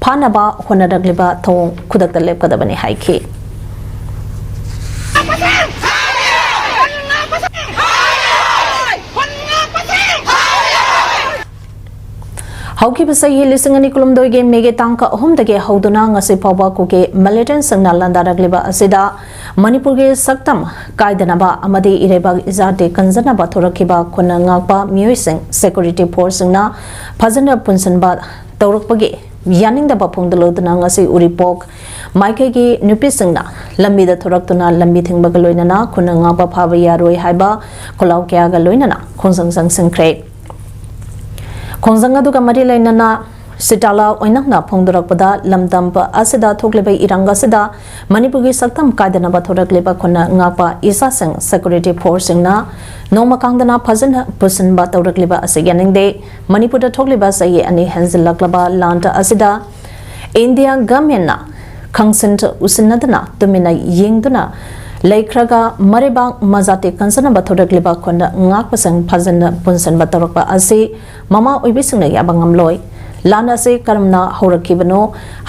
ꯐꯥꯅꯕ ꯍꯣꯠꯅꯔꯛꯂꯤꯕ ꯊꯧꯑꯣꯡ ꯈꯨꯗꯛꯇ ꯂꯦꯞꯀꯗꯕꯅꯤ ꯍꯥꯏꯈꯤ꯫ ꯍꯧꯈꯤꯕ ꯆꯍꯤ ꯂꯤꯁꯤꯡ ꯑꯅꯤ ꯀꯨꯟꯍꯨꯝꯗꯣꯏꯒꯤ ꯃꯦꯒꯤ ꯇꯥꯡ ꯑꯍꯨꯝꯗꯒꯤ ꯍꯧꯗꯨꯅ ꯉꯁꯤ ꯐꯥꯎꯕ ꯀꯨꯀꯤ ꯃꯤꯂꯤꯇꯦꯟꯁꯤꯡꯅ ꯂꯥꯟꯗꯥꯔꯛꯂꯤꯕ ꯑꯁꯤꯗ ꯃꯅꯤꯄꯨꯔꯒꯤ ꯁꯛꯇꯝ ꯀꯥꯏꯗꯅꯕ ꯑꯃꯗꯤ ꯏꯔꯩꯕꯥꯛ ꯏꯖꯥꯇꯤ ꯀꯟꯖꯅꯕ ꯊꯣꯔꯛꯈꯤꯕ ꯈꯨꯟꯅ ꯉꯥꯛꯄ ꯃꯤꯑꯣꯏꯁꯤꯡ ꯁꯦꯀ꯭ꯌꯨꯔꯤꯇꯤ ꯐꯣꯔꯁꯁꯤꯡꯅ ꯐꯖꯅ ꯄꯨꯟꯁꯤꯟꯕ ꯇꯧꯔꯛꯄꯒꯤ ꯌꯥꯅꯤꯡꯗꯕ ꯐꯣꯡꯗꯣꯛꯂꯗꯨꯅ ꯉꯁꯤ ꯎꯔꯤꯄꯣꯛ ꯃꯥꯏꯀꯩꯒꯤ ꯅꯨꯄꯤꯁꯤꯡꯅ ꯂꯝꯕꯤꯗ ꯊꯣꯔꯛꯇꯨꯅ ꯂꯝꯕꯤ ꯊꯤꯡꯕꯒ ꯂꯣꯏꯅꯅ ꯈꯨꯟꯅ ꯉꯥꯛꯄ ꯐꯥꯕ ꯌꯥꯔꯣꯏ ꯍꯥꯏꯕ ꯈꯣꯜꯂꯥꯎ ꯀꯌꯥꯒ ꯂꯣꯏꯅꯅ ꯈꯣꯡꯖꯪ ꯆꯪꯁꯤꯟꯈ꯭ꯔꯦ꯫ ꯈꯣꯡꯖꯪ ꯑꯗꯨꯒ ꯃꯔꯤ ꯂꯩꯅꯅ ꯁꯤꯇꯥꯂꯥ ꯑꯣꯏꯅꯪꯅ ꯐꯣꯡꯗꯣꯔꯛꯄꯗ ꯂꯝꯗꯝ ꯑꯁꯤꯗ ꯊꯣꯛꯂꯤꯕ ꯏꯔꯥꯡ ꯑꯁꯤꯗ ꯃꯅꯤꯄꯨꯔꯒꯤ ꯁꯛꯇꯝ ꯀꯥꯏꯗꯅꯕ ꯊꯣꯔꯛꯂꯤꯕ ꯈꯨꯟꯅ ꯉꯥꯛꯄ ꯏꯆꯥꯁꯤꯡ ꯁꯦꯀ꯭ꯌꯨꯔꯤꯇꯤ ꯐꯣꯔꯁꯁꯤꯡꯅ ꯅꯣꯡꯃ ꯀꯥꯡꯗꯅ ꯐꯖꯅ ꯄꯨꯁꯤꯟꯕ ꯇꯧꯔꯛꯂꯤꯕ ꯑꯁꯤ ꯌꯥꯅꯤꯡꯗꯦ꯫ ꯃꯅꯤꯄꯨꯔꯗ ꯊꯣꯛꯂꯤꯕ ꯆꯍꯤ ꯑꯅꯤ ꯍꯦꯟꯖꯤꯜꯂꯛꯂꯕ ꯂꯥꯟ ꯑꯁꯤꯗ ꯏꯟꯗꯤꯌꯥ ꯒꯃꯦꯟꯅ ꯈꯪꯁꯤꯟ ꯎꯁꯤꯟꯅꯗꯨꯅ ꯇꯨꯃꯤꯟꯅ ꯌꯦꯡꯗꯨꯅ ꯂꯩꯈ꯭ꯔꯒ ꯃꯔꯩꯕꯥꯛ ꯃꯖꯥꯇꯤ ꯀꯟꯖꯅꯕ ꯊꯣꯔꯛꯂꯤꯕ ꯈꯨꯟꯅ ꯉꯥꯛꯄꯁꯤꯡ ꯐꯖꯅ ꯄꯨꯟꯁꯤꯟꯕ ꯇꯧꯔꯛꯄ ꯑꯁꯤ ꯃꯃꯥ ꯑꯣꯏꯕꯤꯁꯤꯡꯅ ꯌꯥꯕ ꯉꯝꯂꯣꯏ꯫ ꯂꯥꯟ ꯑꯁꯤ ꯀꯔꯝꯅ ꯍꯧꯔꯛꯈꯤꯕꯅꯣ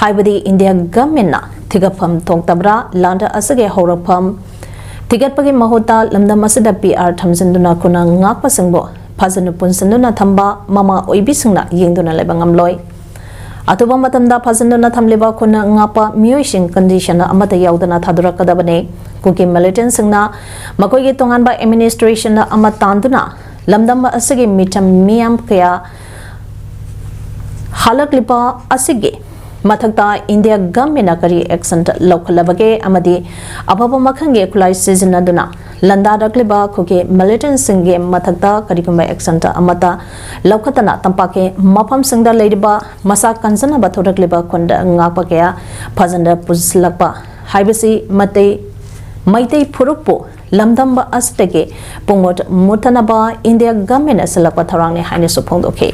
ꯍꯥꯏꯕꯗꯤ ꯏꯟꯗꯤꯌꯥ ꯒꯃꯦꯟꯅ ꯊꯤꯒꯠꯐꯝ ꯊꯣꯛꯇꯕ꯭ꯔꯥ? ꯂꯥꯟ ꯑꯁꯤꯒꯤ ꯍꯧꯔꯛꯐꯝ ꯊꯤꯒꯠꯄꯒꯤ ꯃꯍꯨꯠꯇ ꯂꯝꯗꯝ ꯑꯁꯤꯗ ꯄꯤ ꯑꯥꯔ ꯊꯝꯖꯤꯟꯗꯨꯅ ꯈꯨꯟꯅ ꯉꯥꯛꯄꯁꯤꯡꯕꯨ ꯐꯖꯅ ꯄꯨꯟꯁꯤꯟꯗꯨꯅ ꯊꯝꯕ ꯃꯃꯥ ꯑꯣꯏꯕꯤꯁꯤꯡꯅ ꯌꯦꯡꯗꯨꯅ ꯂꯩꯕ ꯉꯝꯂꯣꯏ꯫ ꯑꯇꯣꯞꯄ ꯃꯇꯝꯗ ꯐꯖꯅ ꯊꯝꯂꯤꯕ ꯈꯨꯟꯅ ꯉꯥꯛꯄ ꯃꯤꯑꯣꯏꯁꯤꯡ ꯀꯟꯗꯤꯁꯟ ꯑꯃꯠꯇ ꯌꯥꯎꯗꯅ ꯊꯥꯗꯣꯔꯛꯀꯗꯕꯅꯤ꯫ ꯀꯨꯀꯤ ꯃꯤꯂꯤꯇꯦꯟꯁꯤꯡꯅ ꯃꯈꯣꯏꯒꯤ ꯇꯣꯉꯥꯟꯕ ꯑꯦꯗꯃꯤꯅꯤꯁꯇ꯭ꯔꯦꯁꯟ ꯑꯃ ꯇꯥꯟꯗꯨꯅ ꯂꯝꯗꯝ ꯑꯁꯤꯒꯤ ꯃꯤꯆꯝ ꯃꯤꯌꯥꯝ ꯀꯌꯥ ꯍꯜꯂꯛꯂꯤꯕ ꯑꯁꯤꯒꯤ ꯃꯊꯛꯇ ꯏꯟꯗꯤꯌꯥ ꯒꯃꯦꯟꯅ ꯀꯔꯤ ꯑꯦꯛꯁꯟ ꯂꯧꯈꯠꯂꯕꯒꯦ ꯑꯃꯗꯤ ꯑꯐꯕ ꯃꯈꯜꯒꯤ ꯈꯨꯠꯂꯥꯏ ꯁꯤꯖꯤꯟꯅꯗꯨꯅ ꯂꯥꯟꯗꯥꯔꯛꯂꯤꯕ ꯀꯨꯀꯤ ꯃꯤꯂꯤꯇꯦꯟꯁꯤꯡꯒꯤ ꯃꯊꯛꯇ ꯀꯔꯤꯒꯨꯝꯕ ꯑꯦꯛꯁꯟ ꯑꯃꯠꯇ ꯂꯧꯈꯠꯇꯅ ꯇꯝꯄꯥꯛꯀꯤ ꯃꯐꯝꯁꯤꯡꯗ ꯂꯩꯔꯤꯕ ꯃꯁꯥ ꯀꯟꯖꯅꯕ ꯊꯣꯔꯛꯂꯤꯕ ꯈꯨꯟꯗ ꯉꯥꯛꯄ ꯀꯌꯥ ꯐꯖꯅ ꯄꯨꯁꯤꯜꯂꯛꯄ ꯍꯥꯏꯕꯁꯤ ꯃꯇꯩ ꯃꯩꯇꯩ ꯐꯨꯔꯨꯞꯄꯨ ꯂꯝꯗꯝꯕ ꯑꯁꯤꯗꯒꯤ ꯄꯨꯡꯃꯨꯠ ꯃꯨꯠꯇꯅꯕ ꯏꯟꯗꯤꯌꯥ ꯒꯃꯦꯟꯅ ꯁꯤꯜꯂꯛꯄ ꯊꯧꯔꯥꯡꯅꯤ ꯍꯥꯏꯅꯁꯨ ꯐꯣꯡꯗꯣꯛꯈꯤ꯫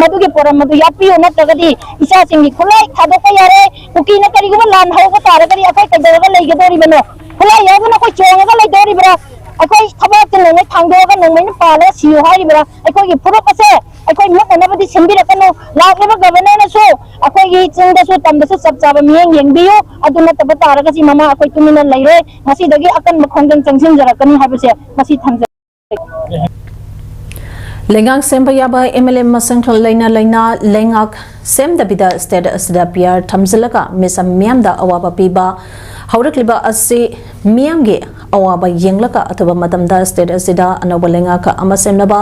ꯃꯗꯨꯒꯤ ꯄꯣꯔꯝ ꯑꯗꯨ ꯌꯥꯠꯄꯤꯌꯨ, ꯅꯠꯇ꯭ꯔꯒꯗꯤ ꯏꯆꯥꯁꯤꯡꯒꯤ ꯈꯨꯠꯂꯥꯏ ꯊꯥꯗꯣꯛꯄ ꯌꯥꯔꯦ꯫ ꯀꯨꯀꯤꯅ ꯀꯔꯤꯒꯨꯝꯕ ꯂꯥꯟ ꯍꯧꯕ ꯇꯥꯔꯒꯗꯤ ꯑꯩꯈꯣꯏ ꯀꯩꯗꯧꯔꯒ ꯂꯩꯒꯗꯧꯔꯤꯕꯅꯣ? ꯈꯨꯠꯂꯥꯏ ꯌꯥꯎꯗꯅ ꯑꯩꯈꯣꯏ ꯆꯣꯡꯉꯒ ꯂꯩꯗꯧꯔꯤꯕ꯭ꯔꯥ? ꯑꯩꯈꯣꯏ ꯊꯕꯛꯁꯦ ꯅꯣꯡꯃꯩ ꯊꯥꯡꯗꯣꯛꯑꯒ ꯅꯣꯡꯃꯩꯅ ꯄꯥꯜꯂꯒ ꯁꯤꯌꯨ ꯍꯥꯏꯔꯤꯕ꯭ꯔꯥ? ꯑꯩꯈꯣꯏꯒꯤ ꯐꯨꯔꯨꯞ ꯑꯁꯦ ꯑꯩꯈꯣꯏ ꯃꯨꯠꯅꯅꯕꯗꯤ ꯁꯤꯟꯕꯤꯔꯛꯀꯅꯨ꯫ ꯂꯥꯛꯂꯤꯕ ꯒꯕꯔꯅꯔꯅꯁꯨ ꯑꯩꯈꯣꯏꯒꯤ ꯆꯤꯡꯗꯁꯨ ꯇꯝꯗꯁꯨ ꯆꯞ ꯆꯥꯕ ꯃꯤꯠꯌꯦꯡ ꯌꯦꯡꯕꯤꯌꯨ꯫ ꯑꯗꯨ ꯅꯠꯇꯕ ꯇꯥꯔꯒꯗꯤ ꯃꯃꯥ ꯑꯩꯈꯣꯏ ꯇꯨꯃꯤꯟꯅ ꯂꯩꯔꯣꯏ꯫ ꯉꯁꯤꯗꯒꯤ ꯑꯀꯟꯕ ꯈꯣꯡꯖꯪ ꯆꯪꯁꯤꯟꯖꯔꯛꯀꯅꯤ ꯍꯥꯏꯕꯁꯦ ꯃꯁꯤ ꯊꯝꯖꯒꯦ꯫ ꯂꯩꯉꯥꯛ ꯁꯦꯝꯕ ꯌꯥꯕ M L A ꯃꯁꯤꯡ ꯂꯩꯅ ꯂꯩꯅ ꯂꯩꯉꯥꯛ ꯁꯦꯝꯗꯕꯤꯗ state ꯑꯁꯤꯗ P R ꯊꯝꯖꯤꯜꯂꯒ ꯃꯤꯆꯝ ꯃꯤꯌꯥꯝꯗ ꯑꯋꯥꯕ ꯄꯤꯕ ꯍꯧꯔꯛꯂꯤꯕ ꯑꯁꯤ ꯃꯤꯌꯥꯝꯒꯤ ꯑꯋꯥꯕ ꯌꯦꯡꯂꯒ ꯑꯊꯨꯕ ꯃꯇꯝꯗ state ꯑꯁꯤꯗ ꯑꯅꯧꯕ ꯂꯩꯉꯥꯛ ꯑꯃ ꯁꯦꯝꯅꯕ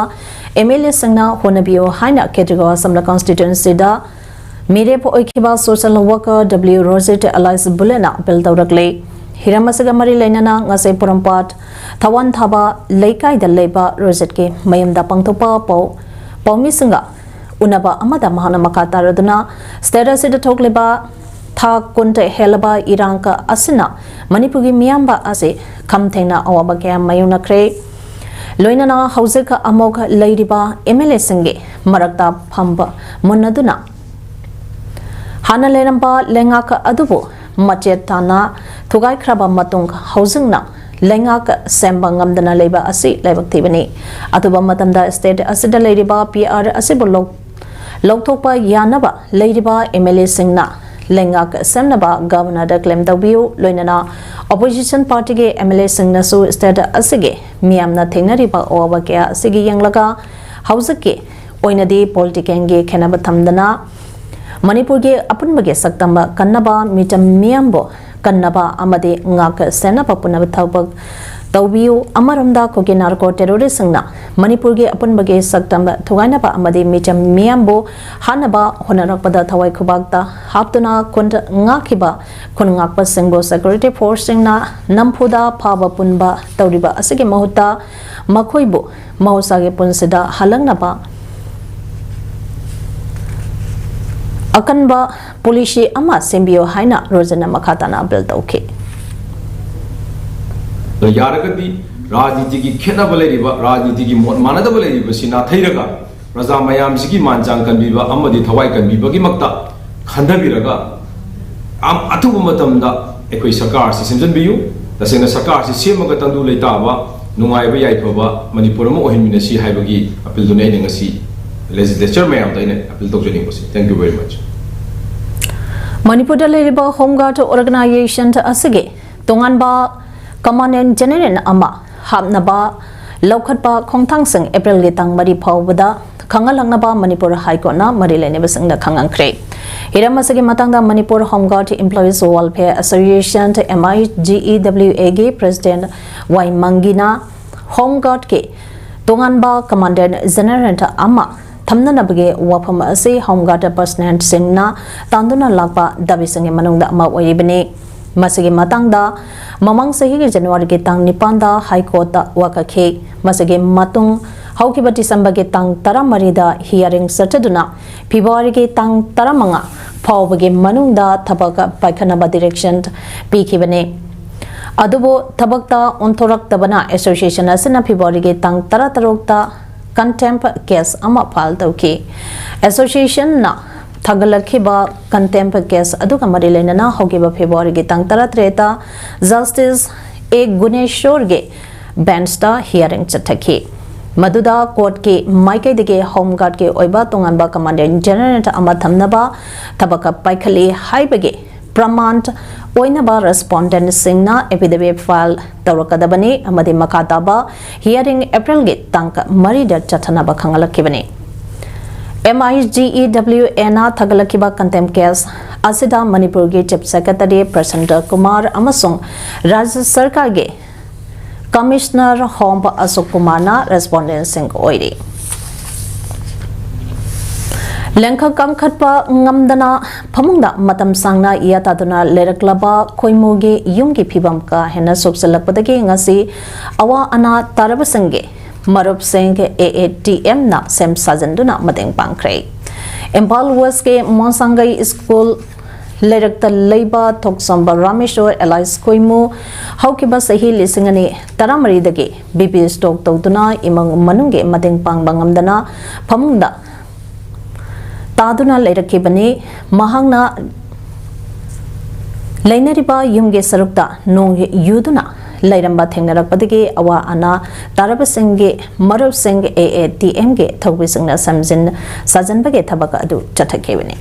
M L A ꯁꯤꯡꯅ ꯍꯣꯠꯅꯕꯤꯌꯨ ꯍꯥꯏꯅ ꯈꯦꯇ꯭ꯔꯤꯒꯥꯎ Assembly Constituency ꯗ ꯃꯤꯔꯦꯞ ꯑꯣꯏꯈꯤꯕ social worker W ꯔꯣꯖꯦꯠ alias ꯕꯨꯂꯦꯠꯅ appeal ꯇꯧꯔꯛꯂꯤ꯫ ꯍꯤꯔꯝ ꯑꯁꯤꯒ ꯃꯔꯤ ꯂꯩꯅꯅ ꯉꯁꯤ ꯄꯣꯔꯣꯝꯄꯥꯠ ꯊꯋꯥꯟ ꯊꯥꯕ ꯂꯩꯀꯥꯏꯗ ꯂꯩꯕ ꯔꯣꯖꯦꯠꯀꯤ ꯃꯌꯨꯝꯗ ꯄꯥꯡꯊꯣꯛꯄ ꯄꯥꯎ ꯄꯥꯎꯃꯤꯁꯤꯡꯒ ꯎꯅꯕ ꯑꯃꯗ ꯃꯍꯥꯛꯅ ꯃꯈꯥ ꯇꯥꯔꯗꯨꯅ state ꯑꯁꯤꯗ ꯊꯣꯛꯂꯤꯕ ꯊꯥ ꯀꯨꯟ ꯍꯦꯜꯂꯕ ꯏꯔꯥꯡ ꯑꯁꯤꯅ ꯃꯅꯤꯄꯨꯔꯒꯤ ꯃꯤꯌꯥꯝꯕ ꯑꯁꯤ ꯈꯝ ꯊꯦꯡꯅ ꯑꯋꯥꯕ ꯀꯌꯥ ꯃꯥꯌꯣꯛꯅꯈ꯭ꯔꯦ꯫ ꯂꯣꯏꯅꯅ ꯍꯧꯖꯤꯛ ꯑꯃꯨꯛ ꯂꯩꯔꯤꯕ M L A ꯁꯤꯡꯒꯤ ꯃꯔꯛꯇ ꯐꯝꯕ ꯃꯨꯟꯅꯗꯨꯅ ꯍꯥꯟꯅ ꯂꯩꯔꯝꯕ ꯂꯩꯉꯥꯛ ꯑꯗꯨꯕꯨ ꯃꯆꯦꯠ ꯇꯥꯅ ꯊꯨꯒꯥꯏꯈ꯭ꯔꯕ ꯃꯇꯨꯡ ꯍꯧꯖꯤꯛꯅ ꯂꯩꯉꯥꯛ ꯁꯦꯝꯕ ꯉꯝꯗꯅ ꯂꯩꯕ ꯑꯁꯤ ꯂꯥꯏꯕꯛ ꯊꯤꯕꯅꯤ꯫ ꯑꯊꯨꯕ ꯃꯇꯝꯗ state ꯑꯁꯤꯗ ꯂꯩꯔꯤꯕ P R ꯑꯁꯤꯕꯨ ꯂꯧ-, ꯂꯧꯊꯣꯛꯄ ꯌꯥꯅꯕ ꯂꯩꯔꯤꯕ M L A ꯁꯤꯡꯅ ꯂꯩꯉꯥꯛ ꯁꯦꯝꯅꯕ Governor ꯗ claim ꯇꯧꯕꯤꯌꯨ꯫ ꯂꯣꯏꯅꯅ opposition party ꯒꯤ M L A ꯁꯤꯡꯅꯁꯨ state ꯑꯁꯤꯒꯤ ꯃꯤꯌꯥꯝꯅ ꯊꯦꯡꯅꯔꯤꯕ ꯑꯋꯥꯕ ꯀꯌꯥ ꯑꯁꯤꯒꯤ ꯌꯦꯡꯂꯒ ꯍꯧꯖꯤꯛꯀꯤ ꯑꯣꯏꯅꯗꯤ political ꯒꯤ ꯈꯦꯠꯅꯕ ꯊꯝꯗꯅ ꯃꯅꯤꯄꯨꯔꯒꯤ ꯑꯄꯨꯟꯕꯒꯤ ꯁꯛꯇꯝ ꯀꯟꯅꯕ, ꯃꯤꯆꯝ ꯃꯤꯌꯥꯝꯕꯨ ꯀꯟꯅꯕ ꯑꯃꯗꯤ ꯉꯥꯛ ꯁꯦꯟꯅꯕ ꯄꯨꯅꯕ ꯊꯕꯛ ꯇꯧꯕꯤꯌꯨ꯫ ꯑꯃꯔꯣꯝꯗ ꯀꯨꯀꯤ narco terrorist ꯁꯤꯡꯅ ꯃꯅꯤꯄꯨꯔꯒꯤ ꯑꯄꯨꯟꯕꯒꯤ ꯁꯛꯇꯝ ꯊꯨꯒꯥꯏꯅꯕ ꯑꯃꯗꯤ ꯃꯤꯆꯝ ꯃꯤꯌꯥꯝꯕꯨ ꯍꯥꯠꯅꯕ ꯍꯣꯠꯅꯔꯛꯄꯗ ꯊꯋꯥꯏ ꯈꯨꯕꯥꯛꯇ ꯍꯥꯞꯇꯨꯅ ꯈꯨꯟ ꯉꯥꯛꯈꯤꯕ ꯈꯨꯟ ꯉꯥꯛꯄꯁꯤꯡꯕꯨ security force ꯁꯤꯡꯅ ꯅꯝꯐꯨꯗ ꯐꯥꯕ ꯄꯨꯟꯕ ꯇꯧꯔꯤꯕ ꯑꯁꯤꯒꯤ ꯃꯍꯨꯠꯇ ꯃꯈꯣꯏꯕꯨ ꯃꯍꯧꯁꯥꯒꯤ ꯄꯨꯟꯁꯤꯗ ꯍꯜꯂꯛꯅꯕ ꯑꯀꯟꯕ policy ꯑꯃ ꯁꯦꯝꯕꯤꯌꯨ ꯍꯥꯏꯅ ꯔꯣꯖꯦꯠꯅ ꯃꯈꯥ ꯇꯥꯅ appeal ꯇꯧꯈꯤ꯫ ꯑꯗꯣ ꯌꯥꯔꯒꯗꯤ ꯔꯥꯖꯅꯤꯇꯤꯒꯤ ꯈꯦꯠꯅꯕ ꯂꯩꯔꯤꯕ, ꯔꯥꯖꯅꯤꯇꯤꯒꯤ ꯃꯣꯠ ꯃꯥꯟꯅꯗꯕ ꯂꯩꯔꯤꯕꯁꯤ ꯅꯥꯊꯩꯔꯒ ꯄ꯭ꯔꯖꯥ ꯃꯌꯥꯝꯁꯤꯒꯤ ꯃꯥꯟ ꯆꯥꯡ ꯀꯟꯕꯤꯕ ꯑꯃꯗꯤ ꯊꯋꯥꯏ ꯀꯟꯕꯤꯕꯒꯤꯃꯛꯇ ꯈꯟꯊꯕꯤꯔꯒ ꯌꯥꯝ ꯑꯊꯨꯕ ꯃꯇꯝꯗ ꯑꯩꯈꯣꯏ ꯁꯔꯀꯥꯔ ꯑꯁꯤ ꯁꯦꯝꯖꯤꯟꯕꯤꯌꯨ꯫ ꯇꯁꯦꯡꯅ ꯁꯔꯀꯥꯔ ꯑꯁꯤ ꯁꯦꯝꯃꯒ ꯇꯪꯗꯨ ꯂꯩꯇꯥꯕ ꯅꯨꯡꯉꯥꯏꯕ ꯌꯥꯏꯐꯕ ꯃꯅꯤꯄꯨꯔ ꯑꯃ ꯑꯣꯏꯍꯟꯃꯤꯟꯅꯁꯤ ꯍꯥꯏꯕꯒꯤ appeal ꯗꯨꯅꯤ ꯑꯩꯅ ꯉꯁꯤ legislature ꯃꯌꯥꯝꯗ ꯑꯩꯅ appeal ꯇꯧꯖꯅꯤꯡꯕꯁꯤ꯫ Thank you very much꯫ ꯃꯅꯤꯄꯨꯔꯗ ꯂꯩꯔꯤꯕ Home Guard organization ꯑꯁꯤꯒꯤ ꯇꯣꯉꯥꯟꯕ commandant general ꯑꯃ ꯍꯥꯞꯅꯕ ꯂꯧꯈꯠꯄ ꯈꯣꯡꯊꯥꯡꯁꯤꯡ ꯑꯦꯄ꯭ꯔꯤꯜꯒꯤ ꯇꯥꯡ ꯃꯔꯤ ꯐꯥꯎꯕꯗ ꯈꯪꯍꯜꯂꯛꯅꯕ ꯃꯅꯤꯄꯨꯔ ꯍꯥꯏ ꯀꯣꯔꯠꯅ ꯃꯔꯤ ꯂꯩꯅꯕꯁꯤꯡꯗ ꯈꯪꯍꯟꯈ꯭ꯔꯦ꯫ ꯍꯤꯔꯝ ꯑꯁꯤꯒꯤ ꯃꯇꯥꯡꯗ Manipur Home Guard Employees Welfare Association, M I G E W A, ꯒꯤ President ꯋꯥꯏ ꯃꯪꯒꯤꯅ Home Guard ꯀꯤ ꯇꯣꯉꯥꯟꯕ Commandant General ꯑꯃ ꯊꯝꯅꯅꯕꯒꯤ ꯋꯥꯐꯝ ꯑꯁꯤ Home Guard personnel ꯁꯤꯡꯅ ꯇꯥꯟꯗꯨꯅ ꯂꯥꯛꯄ ꯗꯥꯕꯤꯁꯤꯡꯒꯤ ꯃꯅꯨꯡꯗ ꯑꯃ ꯑꯣꯏꯔꯤꯕꯅꯤ꯫ ꯃꯁꯤꯒꯤ ꯃꯇꯥꯡꯗ ꯃꯃꯥꯡ ꯆꯍꯤꯒꯤ ꯖꯅꯋꯥꯔꯤꯒꯤ ꯇꯥꯡ ꯅꯤꯄꯥꯟꯗ ꯍꯥꯏ ꯀꯣꯔꯠꯇ ꯋꯥꯀꯠꯈꯤ꯫ ꯃꯁꯤꯒꯤ ꯃꯇꯨꯡ ꯍꯧꯈꯤꯕ ꯗꯤꯁꯦꯝꯕꯔꯒꯤ ꯇꯥꯡ ꯇꯔꯥꯃꯔꯤꯗ hearing ꯆꯠꯊꯗꯨꯅ ꯐꯦꯕ꯭ꯔꯨꯋꯥꯔꯤꯒꯤ ꯇꯥꯡ ꯇꯔꯥꯃꯉꯥ ꯐꯥꯎꯕꯒꯤ ꯃꯅꯨꯡꯗ ꯊꯕꯛ ꯄꯥꯏꯈꯠꯅꯕ direction ꯄꯤꯈꯤꯕꯅꯤ꯫ ꯑꯗꯨꯕꯨ ꯊꯕꯛꯇ ꯑꯣꯟꯊꯣꯔꯛꯇꯕꯅ association ꯑꯁꯤꯅ ꯐꯦꯕ꯭ꯔꯨꯋꯥꯔꯤꯒꯤ ꯇꯥꯡ ꯇꯔꯥꯇꯔꯨꯛꯇ contempt case ꯑꯃ file ꯇꯧꯈꯤ꯫ Association ꯅ ꯊꯥꯒꯠꯂꯛꯈꯤꯕ contempt case ꯑꯗꯨꯒ ꯃꯔꯤ ꯂꯩꯅꯅ ꯍꯧꯈꯤꯕ ꯐꯦꯕ꯭ꯔꯨꯋꯥꯔꯤꯒꯤ ꯇꯥꯡ ꯇꯔꯥꯇꯔꯦꯠꯇ Justice A ꯒꯨꯅꯦꯁꯣꯔꯒꯤ bench ꯇ hearing ꯆꯠꯊꯈꯤ꯫ ꯃꯗꯨꯗ ꯀꯣꯔꯠꯀꯤ ꯃꯥꯏꯀꯩꯗꯒꯤ Home Guard ꯀꯤ ꯑꯣꯏꯕ ꯇꯣꯉꯥꯟꯕ Commandant General ꯑꯃ ꯊꯝꯅꯕ ꯊꯕꯛ ꯄꯥꯏꯈꯠꯂꯤ ꯍꯥꯏꯕꯒꯤ ꯄ꯭ꯔꯃꯥꯟ ꯑꯣꯏꯅꯕ respondent ꯁꯤꯡꯅ affidavit file ꯇꯧꯔꯛꯀꯗꯕꯅꯤ ꯑꯃꯗꯤ ꯃꯈꯥ ꯇꯥꯕ hearing ꯑꯦꯄ꯭ꯔꯤꯜꯒꯤ ꯇꯥꯡ ꯃꯔꯤꯗ ꯆꯠꯊꯅꯕ ꯈꯪꯍꯜꯂꯛꯈꯤꯕꯅꯤ꯫ M I G E W A ꯅ ꯊꯥꯒꯠꯂꯛꯈꯤꯕ contempt case ꯑꯁꯤꯗ ꯃꯅꯤꯄꯨꯔꯒꯤ Chief Secretary ꯄ꯭ꯔꯁꯟꯇ ꯀꯨꯃꯥꯔ ꯑꯃꯁꯨꯡ ꯔꯥꯖ꯭ꯌ ꯁꯔꯀꯥꯔꯒꯤ Commissioner Home ꯑꯁꯣꯛ ꯀꯨꯃꯥꯔꯅ respondent ꯁꯤꯡ ꯑꯣꯏꯔꯤ꯫ ꯂꯦꯡꯈ ꯀꯥꯡꯈꯠꯄ ꯉꯝꯗꯅ ꯐꯃꯨꯡꯗ ꯃꯇꯝ ꯁꯥꯡꯅ ꯏꯌꯥ ꯇꯥꯗꯨꯅ ꯂꯩꯔꯛꯂꯕ ꯈꯣꯏꯃꯨꯒꯤ ꯌꯨꯝꯒꯤ ꯐꯤꯕꯝ ꯀꯥ ꯍꯦꯟꯅ ꯁꯣꯛꯆꯤꯜꯂꯛꯄꯗꯒꯤ ꯉꯁꯤ ꯑꯋꯥ ꯑꯅꯥ ꯇꯥꯔꯕꯁꯤꯡꯒꯤ ꯃꯔꯨꯞꯁꯤꯡ A A T M ꯅ ꯁꯦꯝ ꯁꯥꯖꯤꯟꯗꯨꯅ ꯃꯇꯦꯡ ꯄꯥꯡꯈ꯭ꯔꯦ꯫ ꯏꯝꯐꯥꯜ West ꯀꯤ ꯃꯣꯟꯁꯥꯡꯒꯩ ꯁ꯭ꯀꯨꯜ ꯂꯩꯔꯛꯇ ꯂꯩꯕ ꯊꯣꯛꯆꯣꯝꯕ ꯔꯥꯃꯦꯁꯣꯔ alias ꯈꯣꯏꯃꯨ ꯍꯧꯈꯤꯕ ꯆꯍꯤ ꯂꯤꯁꯤꯡ ꯑꯅꯤ ꯇꯔꯥꯃꯔꯤꯗꯒꯤ B P stroke ꯇꯧꯗꯨꯅ ꯏꯃꯨꯡ ꯃꯅꯨꯡꯒꯤ ꯃꯇꯦꯡ ꯄꯥꯡꯕ ꯉꯝꯗꯅ ꯐꯃꯨꯡꯗ ꯇꯥꯗꯨꯅ ꯂꯩꯔꯛꯈꯤꯕꯅꯤ꯫ ꯃꯍꯥꯛꯅ ꯂꯩꯅꯔꯤꯕ ꯌꯨꯝꯒꯤ ꯁꯔꯨꯛꯇ ꯅꯣꯡ ꯌꯨꯗꯨꯅ ꯂꯩꯔꯝꯕ ꯊꯦꯡꯅꯔꯛꯄꯗꯒꯤ ꯑꯋꯥ ꯑꯅꯥ ꯇꯥꯔꯕꯁꯤꯡꯒꯤ ꯃꯔꯨꯞꯁꯤꯡ A A T M ꯒꯤ ꯊꯧꯃꯤꯁꯤꯡꯅ ꯁꯦꯝꯖꯤꯟ ꯁꯥꯖꯤꯟꯕꯒꯤ ꯊꯕꯛ ꯑꯗꯨ ꯆꯠꯊꯈꯤꯕꯅꯤ꯫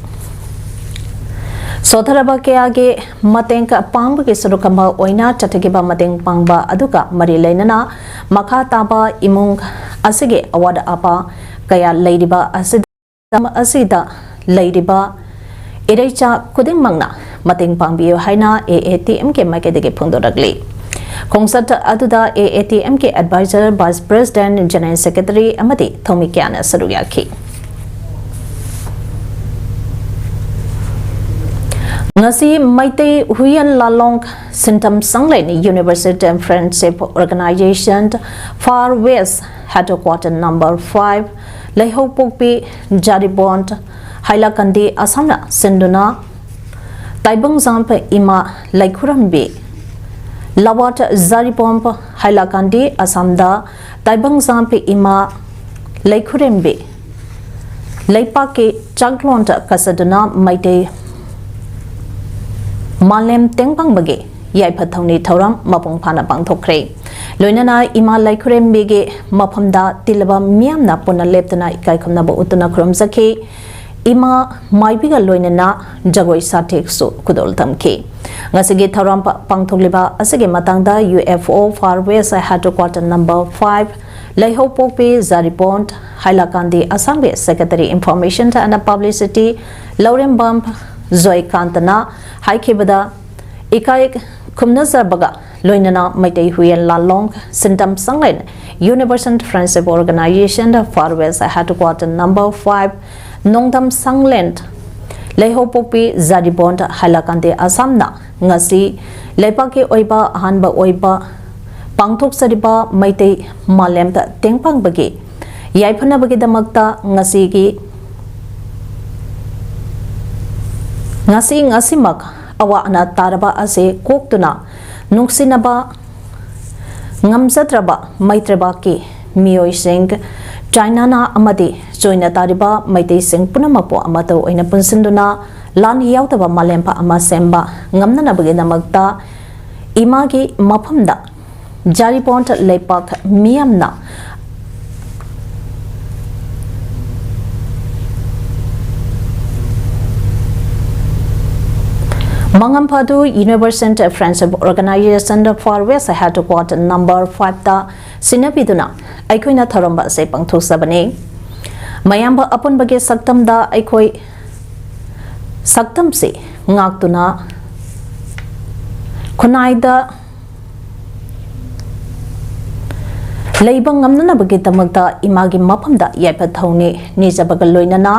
ꯁꯣꯊꯔꯕ ꯀꯌꯥꯒꯤ ꯃꯇꯦꯡ ꯄꯥꯡꯕꯒꯤ ꯁꯔꯨꯛ ꯑꯃ ꯑꯣꯏꯅ ꯆꯠꯊꯈꯤꯕ ꯃꯇꯦꯡ ꯄꯥꯡꯕ ꯑꯗꯨꯒ ꯃꯔꯤ ꯂꯩꯅꯅ ꯃꯈꯥ ꯇꯥꯕ ꯏꯃꯨꯡ ꯑꯁꯤꯒꯤ ꯑꯋꯥꯠ ꯑꯄꯥ ꯀꯌꯥ ꯂꯩꯔꯤꯕ ꯑꯁꯤꯗ, ꯑꯁꯤꯗ ꯂꯩꯔꯤꯕ ꯏꯔꯩꯆꯥ ꯈꯨꯗꯤꯡꯃꯛꯅ ꯃꯇꯦꯡ ꯄꯥꯡꯕꯤꯌꯨ ꯍꯥꯏꯅ A A T M ꯒꯤ ꯃꯥꯏꯀꯩꯗꯒꯤ ꯐꯣꯡꯗꯣꯔꯛꯂꯤ꯫ ꯈꯣꯡꯆꯠ ꯑꯗꯨꯗ A A T M ꯒꯤ advisor, vice president, general secretary ꯑꯃꯗꯤ ꯊꯧꯃꯤ ꯀꯌꯥꯅ ꯁꯔꯨꯛ ꯌꯥꯈꯤ꯫ ꯉꯁꯤ ꯃꯩꯇꯩ ꯍꯨꯏꯌꯦꯟ ꯂꯥꯂꯣꯡ ꯁꯤꯟꯊꯝ ꯁꯪꯂꯦꯟ Universal Friendship Organization Far West Headquarter number five ꯂꯩꯍꯧꯄꯣꯛꯄꯤ Jiribam ꯍꯥꯏꯂꯥꯀꯟꯗꯤ ꯑꯁꯥꯝꯅ ꯁꯤꯟꯗꯨꯅ ꯇꯥꯏꯕꯪꯖꯥꯝ ꯏꯃꯥ ꯂꯩꯈꯨꯔꯝꯕꯤ ꯂꯋꯥꯠ ꯖꯥꯔꯤꯕꯣꯟ ꯍꯥꯏꯂꯥꯀꯟꯗꯤ ꯑꯁꯥꯝꯗ ꯇꯥꯏꯕꯪꯖꯥꯝ ꯏꯃꯥ ꯂꯩꯈꯨꯔꯦꯝꯕꯤ ꯂꯩꯄꯥꯛꯀꯤ ꯆꯥꯛꯂꯣꯟꯗ ꯀꯠꯆꯗꯨꯅ ꯃꯩꯇꯩ ꯃꯥꯂꯦꯝ ꯇꯦꯡꯕꯥꯡꯕꯒꯤ ꯌꯥꯏꯐ ꯊꯧꯅꯤ ꯊꯧꯔꯝ ꯃꯄꯨꯡ ꯐꯥꯅ ꯄꯥꯡꯊꯣꯛꯈ꯭ꯔꯦ꯫ ꯂꯣꯏꯅꯅ ꯏꯃꯥ ꯂꯩꯈꯨꯔꯦꯝꯕꯤꯒꯤ ꯃꯐꯝꯗ ꯇꯤꯜꯂꯕ ꯃꯤꯌꯥꯝꯅ ꯄꯨꯟꯅ ꯂꯦꯞꯇꯨꯅ ꯏꯀꯥꯏ ꯈꯨꯝꯅꯕ ꯎꯠꯇꯨꯅ ꯈꯨꯔꯨꯝꯖꯈꯤ꯫ ꯏꯃꯥ ꯃꯥꯏꯕꯤꯒ ꯂꯣꯏꯅꯅ ꯖꯒꯣꯏ ꯁꯥꯊꯦꯛꯁꯨ ꯈꯨꯗꯣꯜ ꯇꯝꯈꯤ꯫ ꯉꯁꯤꯒꯤ ꯊꯧꯔꯝ ꯄ-, ꯄꯥꯡꯊꯣꯛꯂꯤꯕ ꯑꯁꯤꯒꯤ ꯃꯇꯥꯡꯗ U F O Far West Headquarter number five ꯂꯩꯍꯧꯄꯣꯛꯄꯤ Jiribam ꯍꯥꯏꯂꯥꯀꯥꯟꯗꯤ ꯑꯁꯥꯝꯒꯤ Secretary Information and Publicity ꯂꯧꯔꯦꯝꯕꯝ ꯖꯣꯏꯀꯥꯟꯇꯅ ꯍꯥꯏꯈꯤꯕꯗ, ꯏꯀꯥꯏ ꯈꯨꯝꯅꯖꯕꯒ ꯂꯣꯏꯅꯅ ꯃꯩꯇꯩ ꯍꯨꯏꯌꯦꯟ ꯂꯥꯂꯣꯡ ꯁꯤꯟꯊꯝ ꯁꯪꯂꯦꯟ Universal Friendship Organization Far West Headquarter number five ꯅꯣꯡꯗꯝ ꯁꯪꯂꯦꯟ ꯂꯩꯍꯧꯄꯣꯛꯄꯤ Jiribam ꯍꯥꯏꯂꯥꯀꯥꯟꯗꯤ ꯑꯁꯥꯝꯅ ꯉꯁꯤ ꯂꯩꯄꯥꯛꯀꯤ ꯑꯣꯏꯕ ꯑꯍꯥꯟꯕ ꯑꯣꯏꯕ ꯄꯥꯡꯊꯣꯛꯆꯔꯤꯕ ꯃꯩꯇꯩ ꯃꯥꯂꯦꯝꯗ ꯇꯦꯡꯄꯥꯡꯕꯒꯤ ꯌꯥꯏꯐꯅꯕꯒꯤꯗꯃꯛꯇ ꯉꯁꯤꯒꯤ, ꯉꯁꯤ, ꯉꯁꯤꯃꯛ ꯑꯋꯥ ꯑꯅꯥ ꯇꯥꯔꯕ ꯑꯁꯤ ꯀꯣꯛꯇꯨꯅ ꯅꯨꯡꯁꯤꯅꯕ ꯉꯝꯖꯗ꯭ꯔꯕ ꯃꯩꯇ꯭ꯔꯕꯥꯛꯀꯤ ꯃꯤꯑꯣꯏꯁꯤꯡ, ꯆꯥꯏꯅꯥꯅ ꯑꯃꯗꯤ ꯆꯣꯏꯅ ꯇꯥꯔꯤꯕ ꯃꯩꯇꯩꯁꯤꯡ ꯄꯨꯝꯅꯃꯛꯄꯨ ꯑꯃꯠꯇ ꯑꯣꯏꯅ ꯄꯨꯟꯁꯤꯟꯗꯨꯅ ꯂꯥꯟ ꯌꯥꯎꯗꯕ ꯃꯥꯂꯦꯝ ꯑꯃ ꯁꯦꯝꯕ ꯉꯝꯅꯅꯕꯒꯤꯗꯃꯛꯇ ꯏꯃꯥꯒꯤ ꯃꯐꯝꯗ ꯖꯥꯔꯤꯕꯣꯟ ꯂꯩꯄꯥꯛ ꯃꯤꯌꯥꯝꯅ ꯃꯉꯝꯐꯥꯗꯨ Universal Friendship Organization Far West Headquarter number five ꯇ ꯁꯤꯟꯅꯕꯤꯗꯨꯅ ꯑꯩꯈꯣꯏꯅ ꯊꯧꯔꯝ ꯑꯁꯤ ꯄꯥꯡꯊꯣꯛꯆꯕꯅꯤ꯫ ꯃꯌꯥꯝꯕ ꯑꯄꯨꯟꯕꯒꯤ ꯁꯛꯇꯝꯗ ꯑꯩꯈꯣꯏ ꯁꯛꯇꯝꯁꯤ ꯉꯥꯛꯇꯨꯅ ꯈꯨꯟꯅꯥꯏꯗ ꯂꯩꯕ ꯉꯝꯅꯅꯕꯒꯤꯗꯃꯛꯇ ꯏꯃꯥꯒꯤ ꯃꯐꯝꯗ ꯌꯥꯏꯐ ꯊꯧꯅꯤ ꯅꯤꯖꯕꯒ ꯂꯣꯏꯅꯅ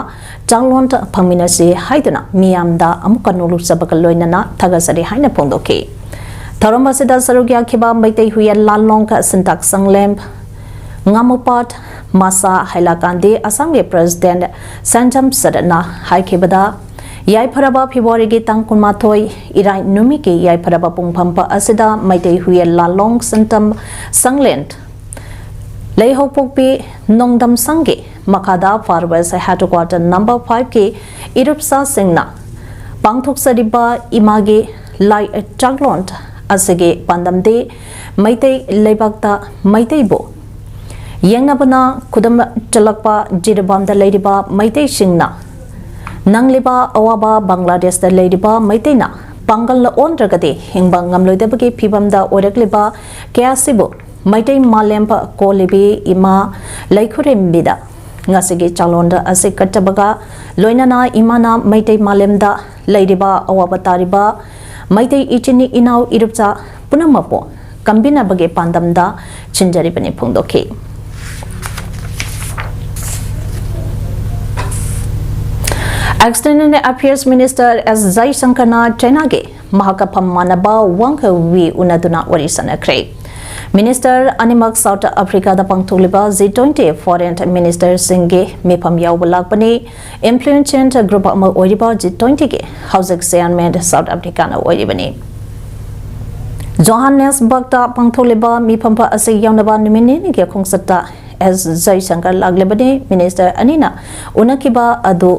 ꯆꯥꯛꯂꯣꯟ ꯐꯪꯃꯤꯟꯅꯁꯤ ꯍꯥꯏꯗꯨꯅ ꯃꯤꯌꯥꯝꯗ ꯑꯃꯨꯛꯀ ꯅꯣꯛꯂꯨꯛꯆꯕꯒ ꯂꯣꯏꯅꯅ ꯊꯥꯒꯠꯆꯔꯤ ꯍꯥꯏꯅ ꯐꯣꯡꯗꯣꯛꯈꯤ꯫ ꯊꯧꯔꯝ ꯑꯁꯤꯗ ꯁꯔꯨꯛ ꯌꯥꯈꯤꯕ ꯃꯩꯇꯩ ꯍꯨꯏꯌꯦꯟ ꯂꯥꯟꯂꯣꯡ ꯁꯤꯟꯇꯥꯛ ꯁꯪꯂꯦꯝ ꯉꯥꯃꯨꯄꯥꯠ ꯃꯁꯥ ꯍꯥꯏꯂꯥꯀꯥꯟꯗꯤ ꯑꯁꯥꯝꯒꯤ President ꯁꯦꯟꯖꯝ ꯁꯔꯠꯅ ꯍꯥꯏꯈꯤꯕꯗ, ꯌꯥꯏꯐꯔꯕ ꯐꯦꯕ꯭ꯔꯨꯋꯥꯔꯤꯒꯤ ꯇꯥꯡ ꯀꯨꯟꯃꯥꯊꯣꯏ ꯏꯔꯥꯏ ꯅꯨꯃꯤꯠꯀꯤ ꯌꯥꯏꯐꯔꯕ ꯄꯨꯡ ꯐꯝꯕ ꯑꯁꯤꯗ ꯃꯩꯇꯩ ꯍꯨꯏꯌꯦꯟ ꯂꯥꯟꯂꯣꯡ ꯁꯤꯟꯇꯥꯛ ꯁꯪꯂꯦꯟ ꯂꯩꯍꯧꯄꯣꯛꯄꯤ ꯅꯣꯡꯗꯝ ꯁꯪꯒꯤ ꯃꯈꯥꯗ Far West Headquarter number five ꯀꯤ ꯏꯔꯨꯞꯁꯥꯁꯤꯡꯅ ꯄꯥꯡꯊꯣꯛꯆꯔꯤꯕ ꯏꯃꯥꯒꯤ ꯂꯥꯏ ꯆꯥꯛꯂꯣꯟ ꯑꯁꯤꯒꯤ ꯄꯥꯟꯗꯝꯗꯤ ꯃꯩꯇꯩ ꯂꯩꯕꯥꯛꯇ ꯃꯩꯇꯩꯕꯨ ꯌꯦꯡꯅꯕꯅ ꯈꯨꯗꯝ ꯆꯠꯂꯛꯄ ꯖꯤꯔꯤꯕꯥꯝꯗ ꯂꯩꯔꯤꯕ ꯃꯩꯇꯩꯁꯤꯡꯅ ꯅꯪꯂꯤꯕ ꯑꯋꯥꯕ ꯕꯪꯒ꯭ꯂꯥꯗꯦꯁꯇ ꯂꯩꯔꯤꯕ ꯃꯩꯇꯩꯅ ꯄꯥꯡꯒꯜꯅ ꯑꯣꯟꯗ꯭ꯔꯒꯗꯤ ꯍꯤꯡꯕ ꯉꯝꯂꯣꯏꯗꯕꯒꯤ ꯐꯤꯕꯝꯗ ꯑꯣꯏꯔꯛꯂꯤꯕ ꯀꯌꯥꯁꯤꯕꯨ ꯃꯩꯇꯩ ꯃꯥꯂꯦꯝ ꯀꯣꯜꯂꯤꯕꯤ ꯏꯃꯥ ꯂꯩꯈꯨꯔꯦꯝꯕꯤꯗ ꯉꯁꯤꯒꯤ ꯆꯥꯂꯣꯟꯗ ꯑꯁꯤ ꯀꯠꯆꯕꯒ ꯂꯣꯏꯅꯅ ꯏꯃꯥꯅ ꯃꯩꯇꯩ ꯃꯥꯂꯦꯝꯗ ꯂꯩꯔꯤꯕ ꯑꯋꯥꯕ ꯇꯥꯔꯤꯕ ꯃꯩꯇꯩ ꯏꯆꯤꯟ ꯏꯅꯥꯎ ꯏꯔꯨꯞꯆꯥ ꯄꯨꯝꯅꯃꯛꯄꯨ ꯀꯟꯕꯤꯅꯕꯒꯤ ꯄꯥꯟꯗꯝꯗ ꯁꯤꯟꯖꯔꯤꯕꯅꯤ ꯐꯣꯡꯗꯣꯛꯈꯤ꯫ External Affairs Minister S ꯖꯌꯁꯪꯀꯔꯅ ꯆꯥꯏꯅꯥꯒꯤ ꯃꯍꯥꯛꯀ ꯐꯝ ꯃꯥꯟꯅꯕ ꯋꯥꯡ ꯋꯤ ꯎꯅꯗꯨꯅ ꯋꯥꯔꯤ ꯁꯥꯟꯅꯈ꯭ꯔꯦ꯫ ꯃꯤꯅꯤꯁꯇꯔ ꯑꯅꯤꯃꯛ ꯁꯥꯎꯠ ꯑꯐ꯭ꯔꯤꯀꯥꯗ ꯄꯥꯡꯊꯣꯛꯂꯤꯕ ꯖꯤ ꯇ꯭ꯋꯦꯟꯇꯤ ꯐꯣꯔꯦꯟ ꯃꯤꯅꯤꯁꯇꯔꯁꯤꯡꯒꯤ ꯃꯤꯐꯝ ꯌꯥꯎꯕ ꯂꯥꯛꯄꯅꯤ꯫ ꯏꯟꯐ꯭ꯂꯨꯌꯦꯟꯁꯤꯌꯦꯜ ꯒ꯭ꯔꯨꯞ ꯑꯃ ꯑꯣꯏꯔꯤꯕ ꯖꯤ ꯇ꯭ꯋꯦꯟꯇꯤꯒꯤ ꯍꯧꯖꯤꯛ ꯆꯦꯌꯔꯃꯦꯟ ꯁꯥꯎꯠ ꯑꯐ꯭ꯔꯤꯀꯥꯅ ꯑꯣꯏꯔꯤꯕꯅꯤ꯫ ꯖꯣꯍꯥꯟꯅꯦꯁꯕꯔꯒꯇ ꯄꯥꯡꯊꯣꯛꯂꯤꯕ ꯃꯤꯐꯝ ꯑꯁꯤ ꯌꯥꯎꯅꯕ ꯅꯨꯃꯤꯠ ꯅꯤꯅꯤꯒꯤ ꯈꯣꯡꯆꯠꯇ ꯑꯦꯁ ꯖꯌꯁꯪꯀꯔ ꯂꯥꯛꯂꯤꯕꯅꯤ꯫ ꯃꯤꯅꯤꯁꯇꯔ ꯑꯅꯤꯅ ꯎꯅꯈꯤꯕ ꯑꯗꯨ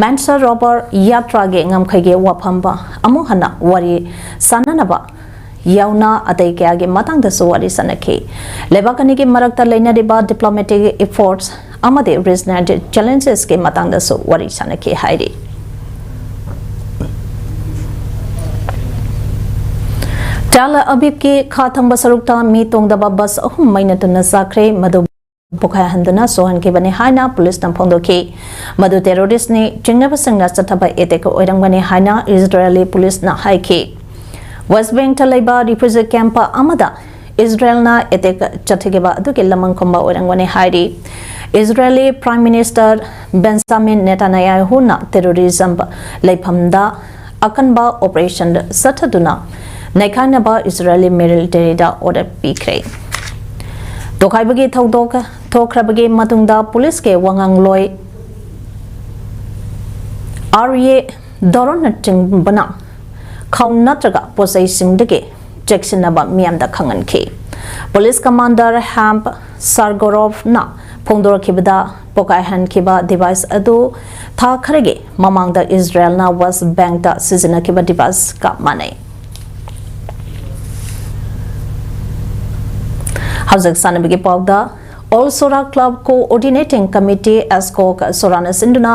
ꯃꯦꯟꯁ ꯔꯣꯕꯔ ꯌꯥꯇ꯭ꯔꯥꯒꯤ ꯉꯝꯈꯩꯒꯤ ꯋꯥꯐꯝ ꯑꯃꯨꯛ ꯍꯟꯅ ꯋꯥꯔꯤ ꯁꯥꯟꯅꯅꯕ ꯌꯥꯎꯅ ꯑꯇꯩ ꯀꯌꯥꯒꯤ ꯃꯇꯥꯡꯗꯁꯨ ꯋꯥꯔꯤ ꯁꯥꯟꯅꯈꯤ꯫ ꯂꯩꯕꯥꯛ ꯑꯅꯤꯒꯤ ꯃꯔꯛꯇ ꯂꯩꯅꯔꯤꯕ ꯗꯤꯄ꯭ꯂꯣꯃꯦꯇꯤꯛ ꯏꯐꯣꯔꯠꯁ ꯑꯃꯗꯤ ꯔꯤꯖꯅꯦꯜ ꯆꯦꯂꯦꯟꯖꯦꯁꯀꯤ ꯃꯇꯥꯡꯗꯁꯨ ꯋꯥꯔꯤ ꯁꯥꯅꯈꯤ ꯍꯥꯏꯔꯤ꯫ ꯇꯦꯜ ꯑꯕꯤꯕꯀꯤ ꯈꯥ ꯊꯪꯕ ꯁꯔꯨꯛꯇ ꯃꯤ ꯇꯣꯡꯗꯕ ꯕꯁ ꯑꯍꯨꯝ ꯃꯩꯅ ꯇꯨꯅ ꯆꯥꯛꯈ꯭ꯔꯦ꯫ ꯃꯗꯨ ꯄꯣꯈꯥꯏꯍꯟꯗꯨꯅ ꯁꯣꯛꯍꯟꯈꯤꯕꯅꯤ ꯍꯥꯏꯅ ꯄꯨꯂꯤꯁꯅ ꯐꯣꯡꯗꯣꯛꯈꯤ꯫ ꯃꯗꯨ ꯇꯦꯔꯣꯔꯤꯁ꯭ꯠꯅꯤ ꯆꯤꯡꯅꯕꯁꯤꯡꯅ ꯆꯠꯊꯕ ꯑꯦꯇꯦꯛ ꯑꯣꯏꯔꯝꯒꯅꯤ ꯍꯥꯏꯅ ꯏꯖꯔꯦꯂꯤ ꯄꯨꯂꯤꯁꯅ ꯍꯥꯏꯈꯤ꯫ ꯋꯦꯁ꯭ꯠ ꯕꯦꯡꯛꯇ ꯂꯩꯕ ꯔꯤꯐ꯭ꯌꯨꯖꯤ ꯀꯦꯝꯞ ꯑꯃꯗ ꯏꯖꯔꯦꯜꯅ ꯑꯦꯇꯦꯛ ꯆꯠꯊꯈꯤꯕ ꯑꯗꯨꯒꯤ ꯂꯃꯟ ꯈꯨꯝꯕ ꯑꯣꯏꯔꯝꯒꯅꯤ ꯍꯥꯏꯔꯤ꯫ Israeli prime minister Benjamin ꯅꯦꯇꯥꯅꯌꯥꯍꯨꯅ terrorism ꯂꯩꯐꯝꯗ ꯑꯀꯟꯕ ꯑꯣꯄꯔꯦꯁꯟ ꯆꯠꯊꯗꯨꯅ ꯅꯩꯈꯥꯏꯅꯕ ꯏꯖꯔꯦꯂꯤ ꯃꯤꯂꯤꯇꯔꯤꯗ ꯑꯣꯔꯗꯔ ꯄꯤꯈ꯭ꯔꯦ꯫ ꯇꯣꯈꯥꯏꯕꯒꯤ ꯊꯧꯗꯣꯛ ꯊꯣꯛꯈ꯭ꯔꯕꯒꯤ ꯃꯇꯨꯡꯗ ꯄꯨꯂꯤꯁꯀꯤ ꯋꯥꯉꯥꯡꯂꯣꯏ ꯑꯥꯔ ꯑꯦ ꯗꯣꯔꯣꯟꯅꯆꯤꯡꯕꯅ ꯈꯥꯎ ꯅꯠꯇ꯭ꯔꯒ ꯄꯣꯠꯆꯩꯁꯤꯡꯗꯒꯤ ꯆꯦꯛꯁꯤꯟꯅꯕ ꯃꯤꯌꯥꯝꯗ ꯈꯪꯍꯟꯈꯤ꯫ ꯄꯨꯂꯤꯁ ꯀꯃꯥꯟꯗꯔ ꯍꯦꯝꯞ ꯁꯥꯔꯒꯣꯔꯣꯚꯅ ꯐꯣꯡꯗꯣꯔꯛꯈꯤꯕꯗ, ꯄꯣꯈꯥꯏꯍꯟꯈꯤꯕ ꯗꯤꯚꯥꯏꯁ ꯑꯗꯨ ꯊꯥ ꯈꯔꯒꯤ ꯃꯃꯥꯡꯗ ꯏꯖꯔꯦꯜꯅ ꯋꯦꯁ꯭ꯠ ꯕꯦꯡꯛꯇ ꯁꯤꯖꯤꯟꯅꯈꯤꯕ ꯗꯤꯚꯥꯏꯁꯀ ꯃꯥꯟꯅꯩ꯫ ꯍꯧꯖꯤꯛ ꯁꯥꯟꯅꯕꯒꯤ ꯄꯥꯎꯗ, ꯑꯣꯜ ꯁꯣꯔꯥ ꯀ꯭ꯂꯕ ꯀꯣꯑꯣꯔꯗꯤꯅꯦꯇꯤꯡ ꯀꯃꯤꯇꯤ, ꯑꯦꯁꯀꯣꯛ ꯁꯣꯔꯥꯅ ꯁꯤꯟꯗꯨꯅ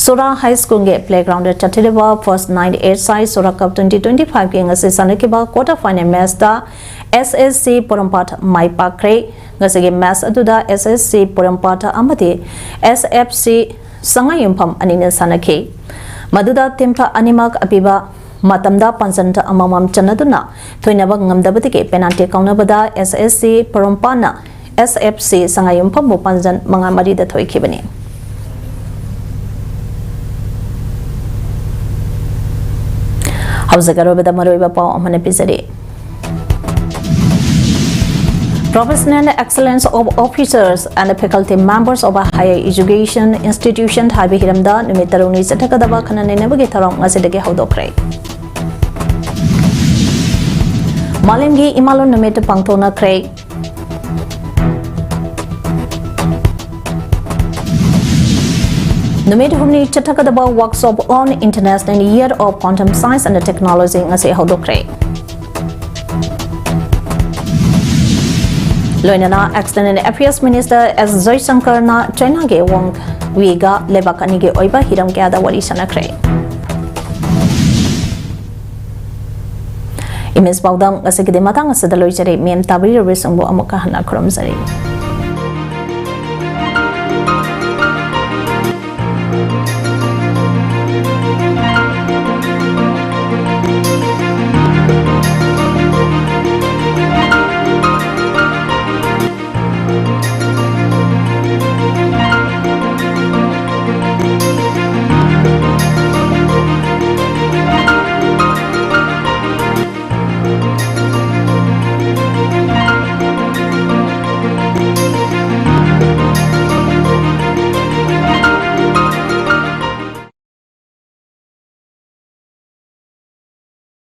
ꯁꯣꯔꯥ ꯍꯥꯏ ꯁ꯭ꯀꯨꯜꯒꯤ ꯄ꯭ꯂꯦꯒ꯭ꯔꯥꯎꯟꯗ ꯆꯠꯊꯔꯤꯕ ꯐꯥꯔꯁ꯭ꯠ ꯅꯥꯏꯟ ꯑꯦꯁ ꯑꯥꯏ ꯁꯣꯔꯥ ꯀꯞ ꯇ꯭ꯋꯦꯟꯇꯤ ꯇ꯭ꯋꯦꯟꯇꯤ ꯐꯥꯏꯚꯀꯤ ꯉꯁꯤ ꯁꯥꯟꯅꯈꯤꯕ ꯀ꯭ꯋꯥꯔꯇꯔ ꯐꯥꯏꯅꯦꯜ ꯃꯦꯆꯇ ꯑꯦꯁ ꯑꯦꯁ ꯁꯤ ꯄꯣꯔꯣꯝꯄꯥꯠ ꯃꯥꯏ ꯄꯥꯛꯈ꯭ꯔꯦ꯫ ꯉꯁꯤꯒꯤ ꯃꯦꯆ ꯑꯗꯨꯗ ꯑꯦꯁ ꯑꯦꯁ ꯁꯤ ꯄꯣꯔꯣꯝꯄꯥꯠ ꯑꯃꯗꯤ ꯑꯦꯁ ꯑꯦꯐ ꯁꯤ ꯁꯉꯥꯏꯌꯨꯝꯐꯝ ꯑꯅꯤꯅ ꯁꯥꯟꯅꯈꯤ꯫ ꯃꯗꯨꯗ ꯇꯤꯝ ꯑꯅꯤꯃꯛ ꯑꯄꯤꯕ ꯃꯇꯝꯗ ꯄꯥꯟꯖꯟ ꯑꯃꯃꯝ ꯆꯟꯅꯗꯨꯅ ꯊꯣꯏꯅꯕ ꯉꯝꯗꯕꯗꯒꯤ ꯄꯦꯅꯥꯜꯇꯤ ꯀꯥꯎꯅꯕꯗ ꯑꯦꯁ ꯑꯦꯁ ꯁꯤ ꯄꯣꯔꯣꯝꯄꯥꯠꯅ ꯑꯦꯁ ꯑꯦꯐ ꯁꯤ ꯁꯉꯥꯏꯌꯨꯝꯐꯝꯕꯨ ꯄꯥꯟꯖꯟ ꯃꯉꯥ ꯃꯔꯤꯗ ꯊꯣꯏꯈꯤꯕꯅꯤ꯫ ꯍꯧꯖꯤꯛ ꯑꯔꯣꯏꯕꯗ ꯃꯔꯨꯑꯣꯏꯕ ꯄꯥꯎ ꯑꯃꯅ ꯄꯤꯖꯔꯤ꯫ Professional Excellence of Officers and Faculty Members of a Higher Education Institution ꯍꯥꯏꯕ ꯍꯤꯔꯝꯗ ꯅꯨꯃꯤꯠ ꯇꯔꯨꯛꯅꯤ ꯆꯠꯊꯒꯗꯕ ꯈꯟꯅ ꯅꯩꯅꯕꯒꯤ ꯊꯧꯔꯝ ꯉꯁꯤꯗꯒꯤ ꯍꯧꯗꯣꯛꯈ꯭ꯔꯦ꯫ ꯃꯥꯂꯦꯝꯒꯤ ꯏꯃꯥꯂꯣꯟ ꯅꯨꯃꯤꯠ ꯄꯥꯡꯊꯣꯛꯅꯈ꯭ꯔꯦ꯫ ꯅꯨꯃꯤꯠ ꯍꯨꯝꯅꯤ ꯆꯠꯊꯒꯗꯕ Workshop on International Year of Quantum Science and Technology ꯉꯁꯤ ꯍꯧꯗꯣꯛꯈ꯭ꯔꯦ꯫ ꯂꯣꯏꯅꯅ External Affairs Minister S ꯖꯣꯏꯁꯪꯀꯔꯅ ꯆꯥꯏꯅꯥꯒꯤ ꯋꯥꯡ ꯋꯤꯒ ꯂꯩꯕꯥꯛ ꯑꯅꯤꯒꯤ ꯑꯣꯏꯕ ꯍꯤꯔꯝ ꯀꯌꯥꯗ ꯋꯥꯔꯤ ꯁꯥꯟꯅꯈ꯭ꯔꯦ꯫ ꯏꯃꯦꯖ ꯄꯥꯎꯗꯝ ꯉꯁꯤꯒꯤꯗꯤ ꯃꯇꯥꯡ ꯑꯁꯤꯗ ꯂꯣꯏꯖꯔꯦ꯫ ꯃꯦꯝ ꯇꯥꯕꯤꯔꯤꯕꯁꯤꯡꯕꯨ ꯑꯃꯨꯛꯀ ꯍꯟꯅ ꯈꯨꯔꯨꯝꯖꯔꯤ꯫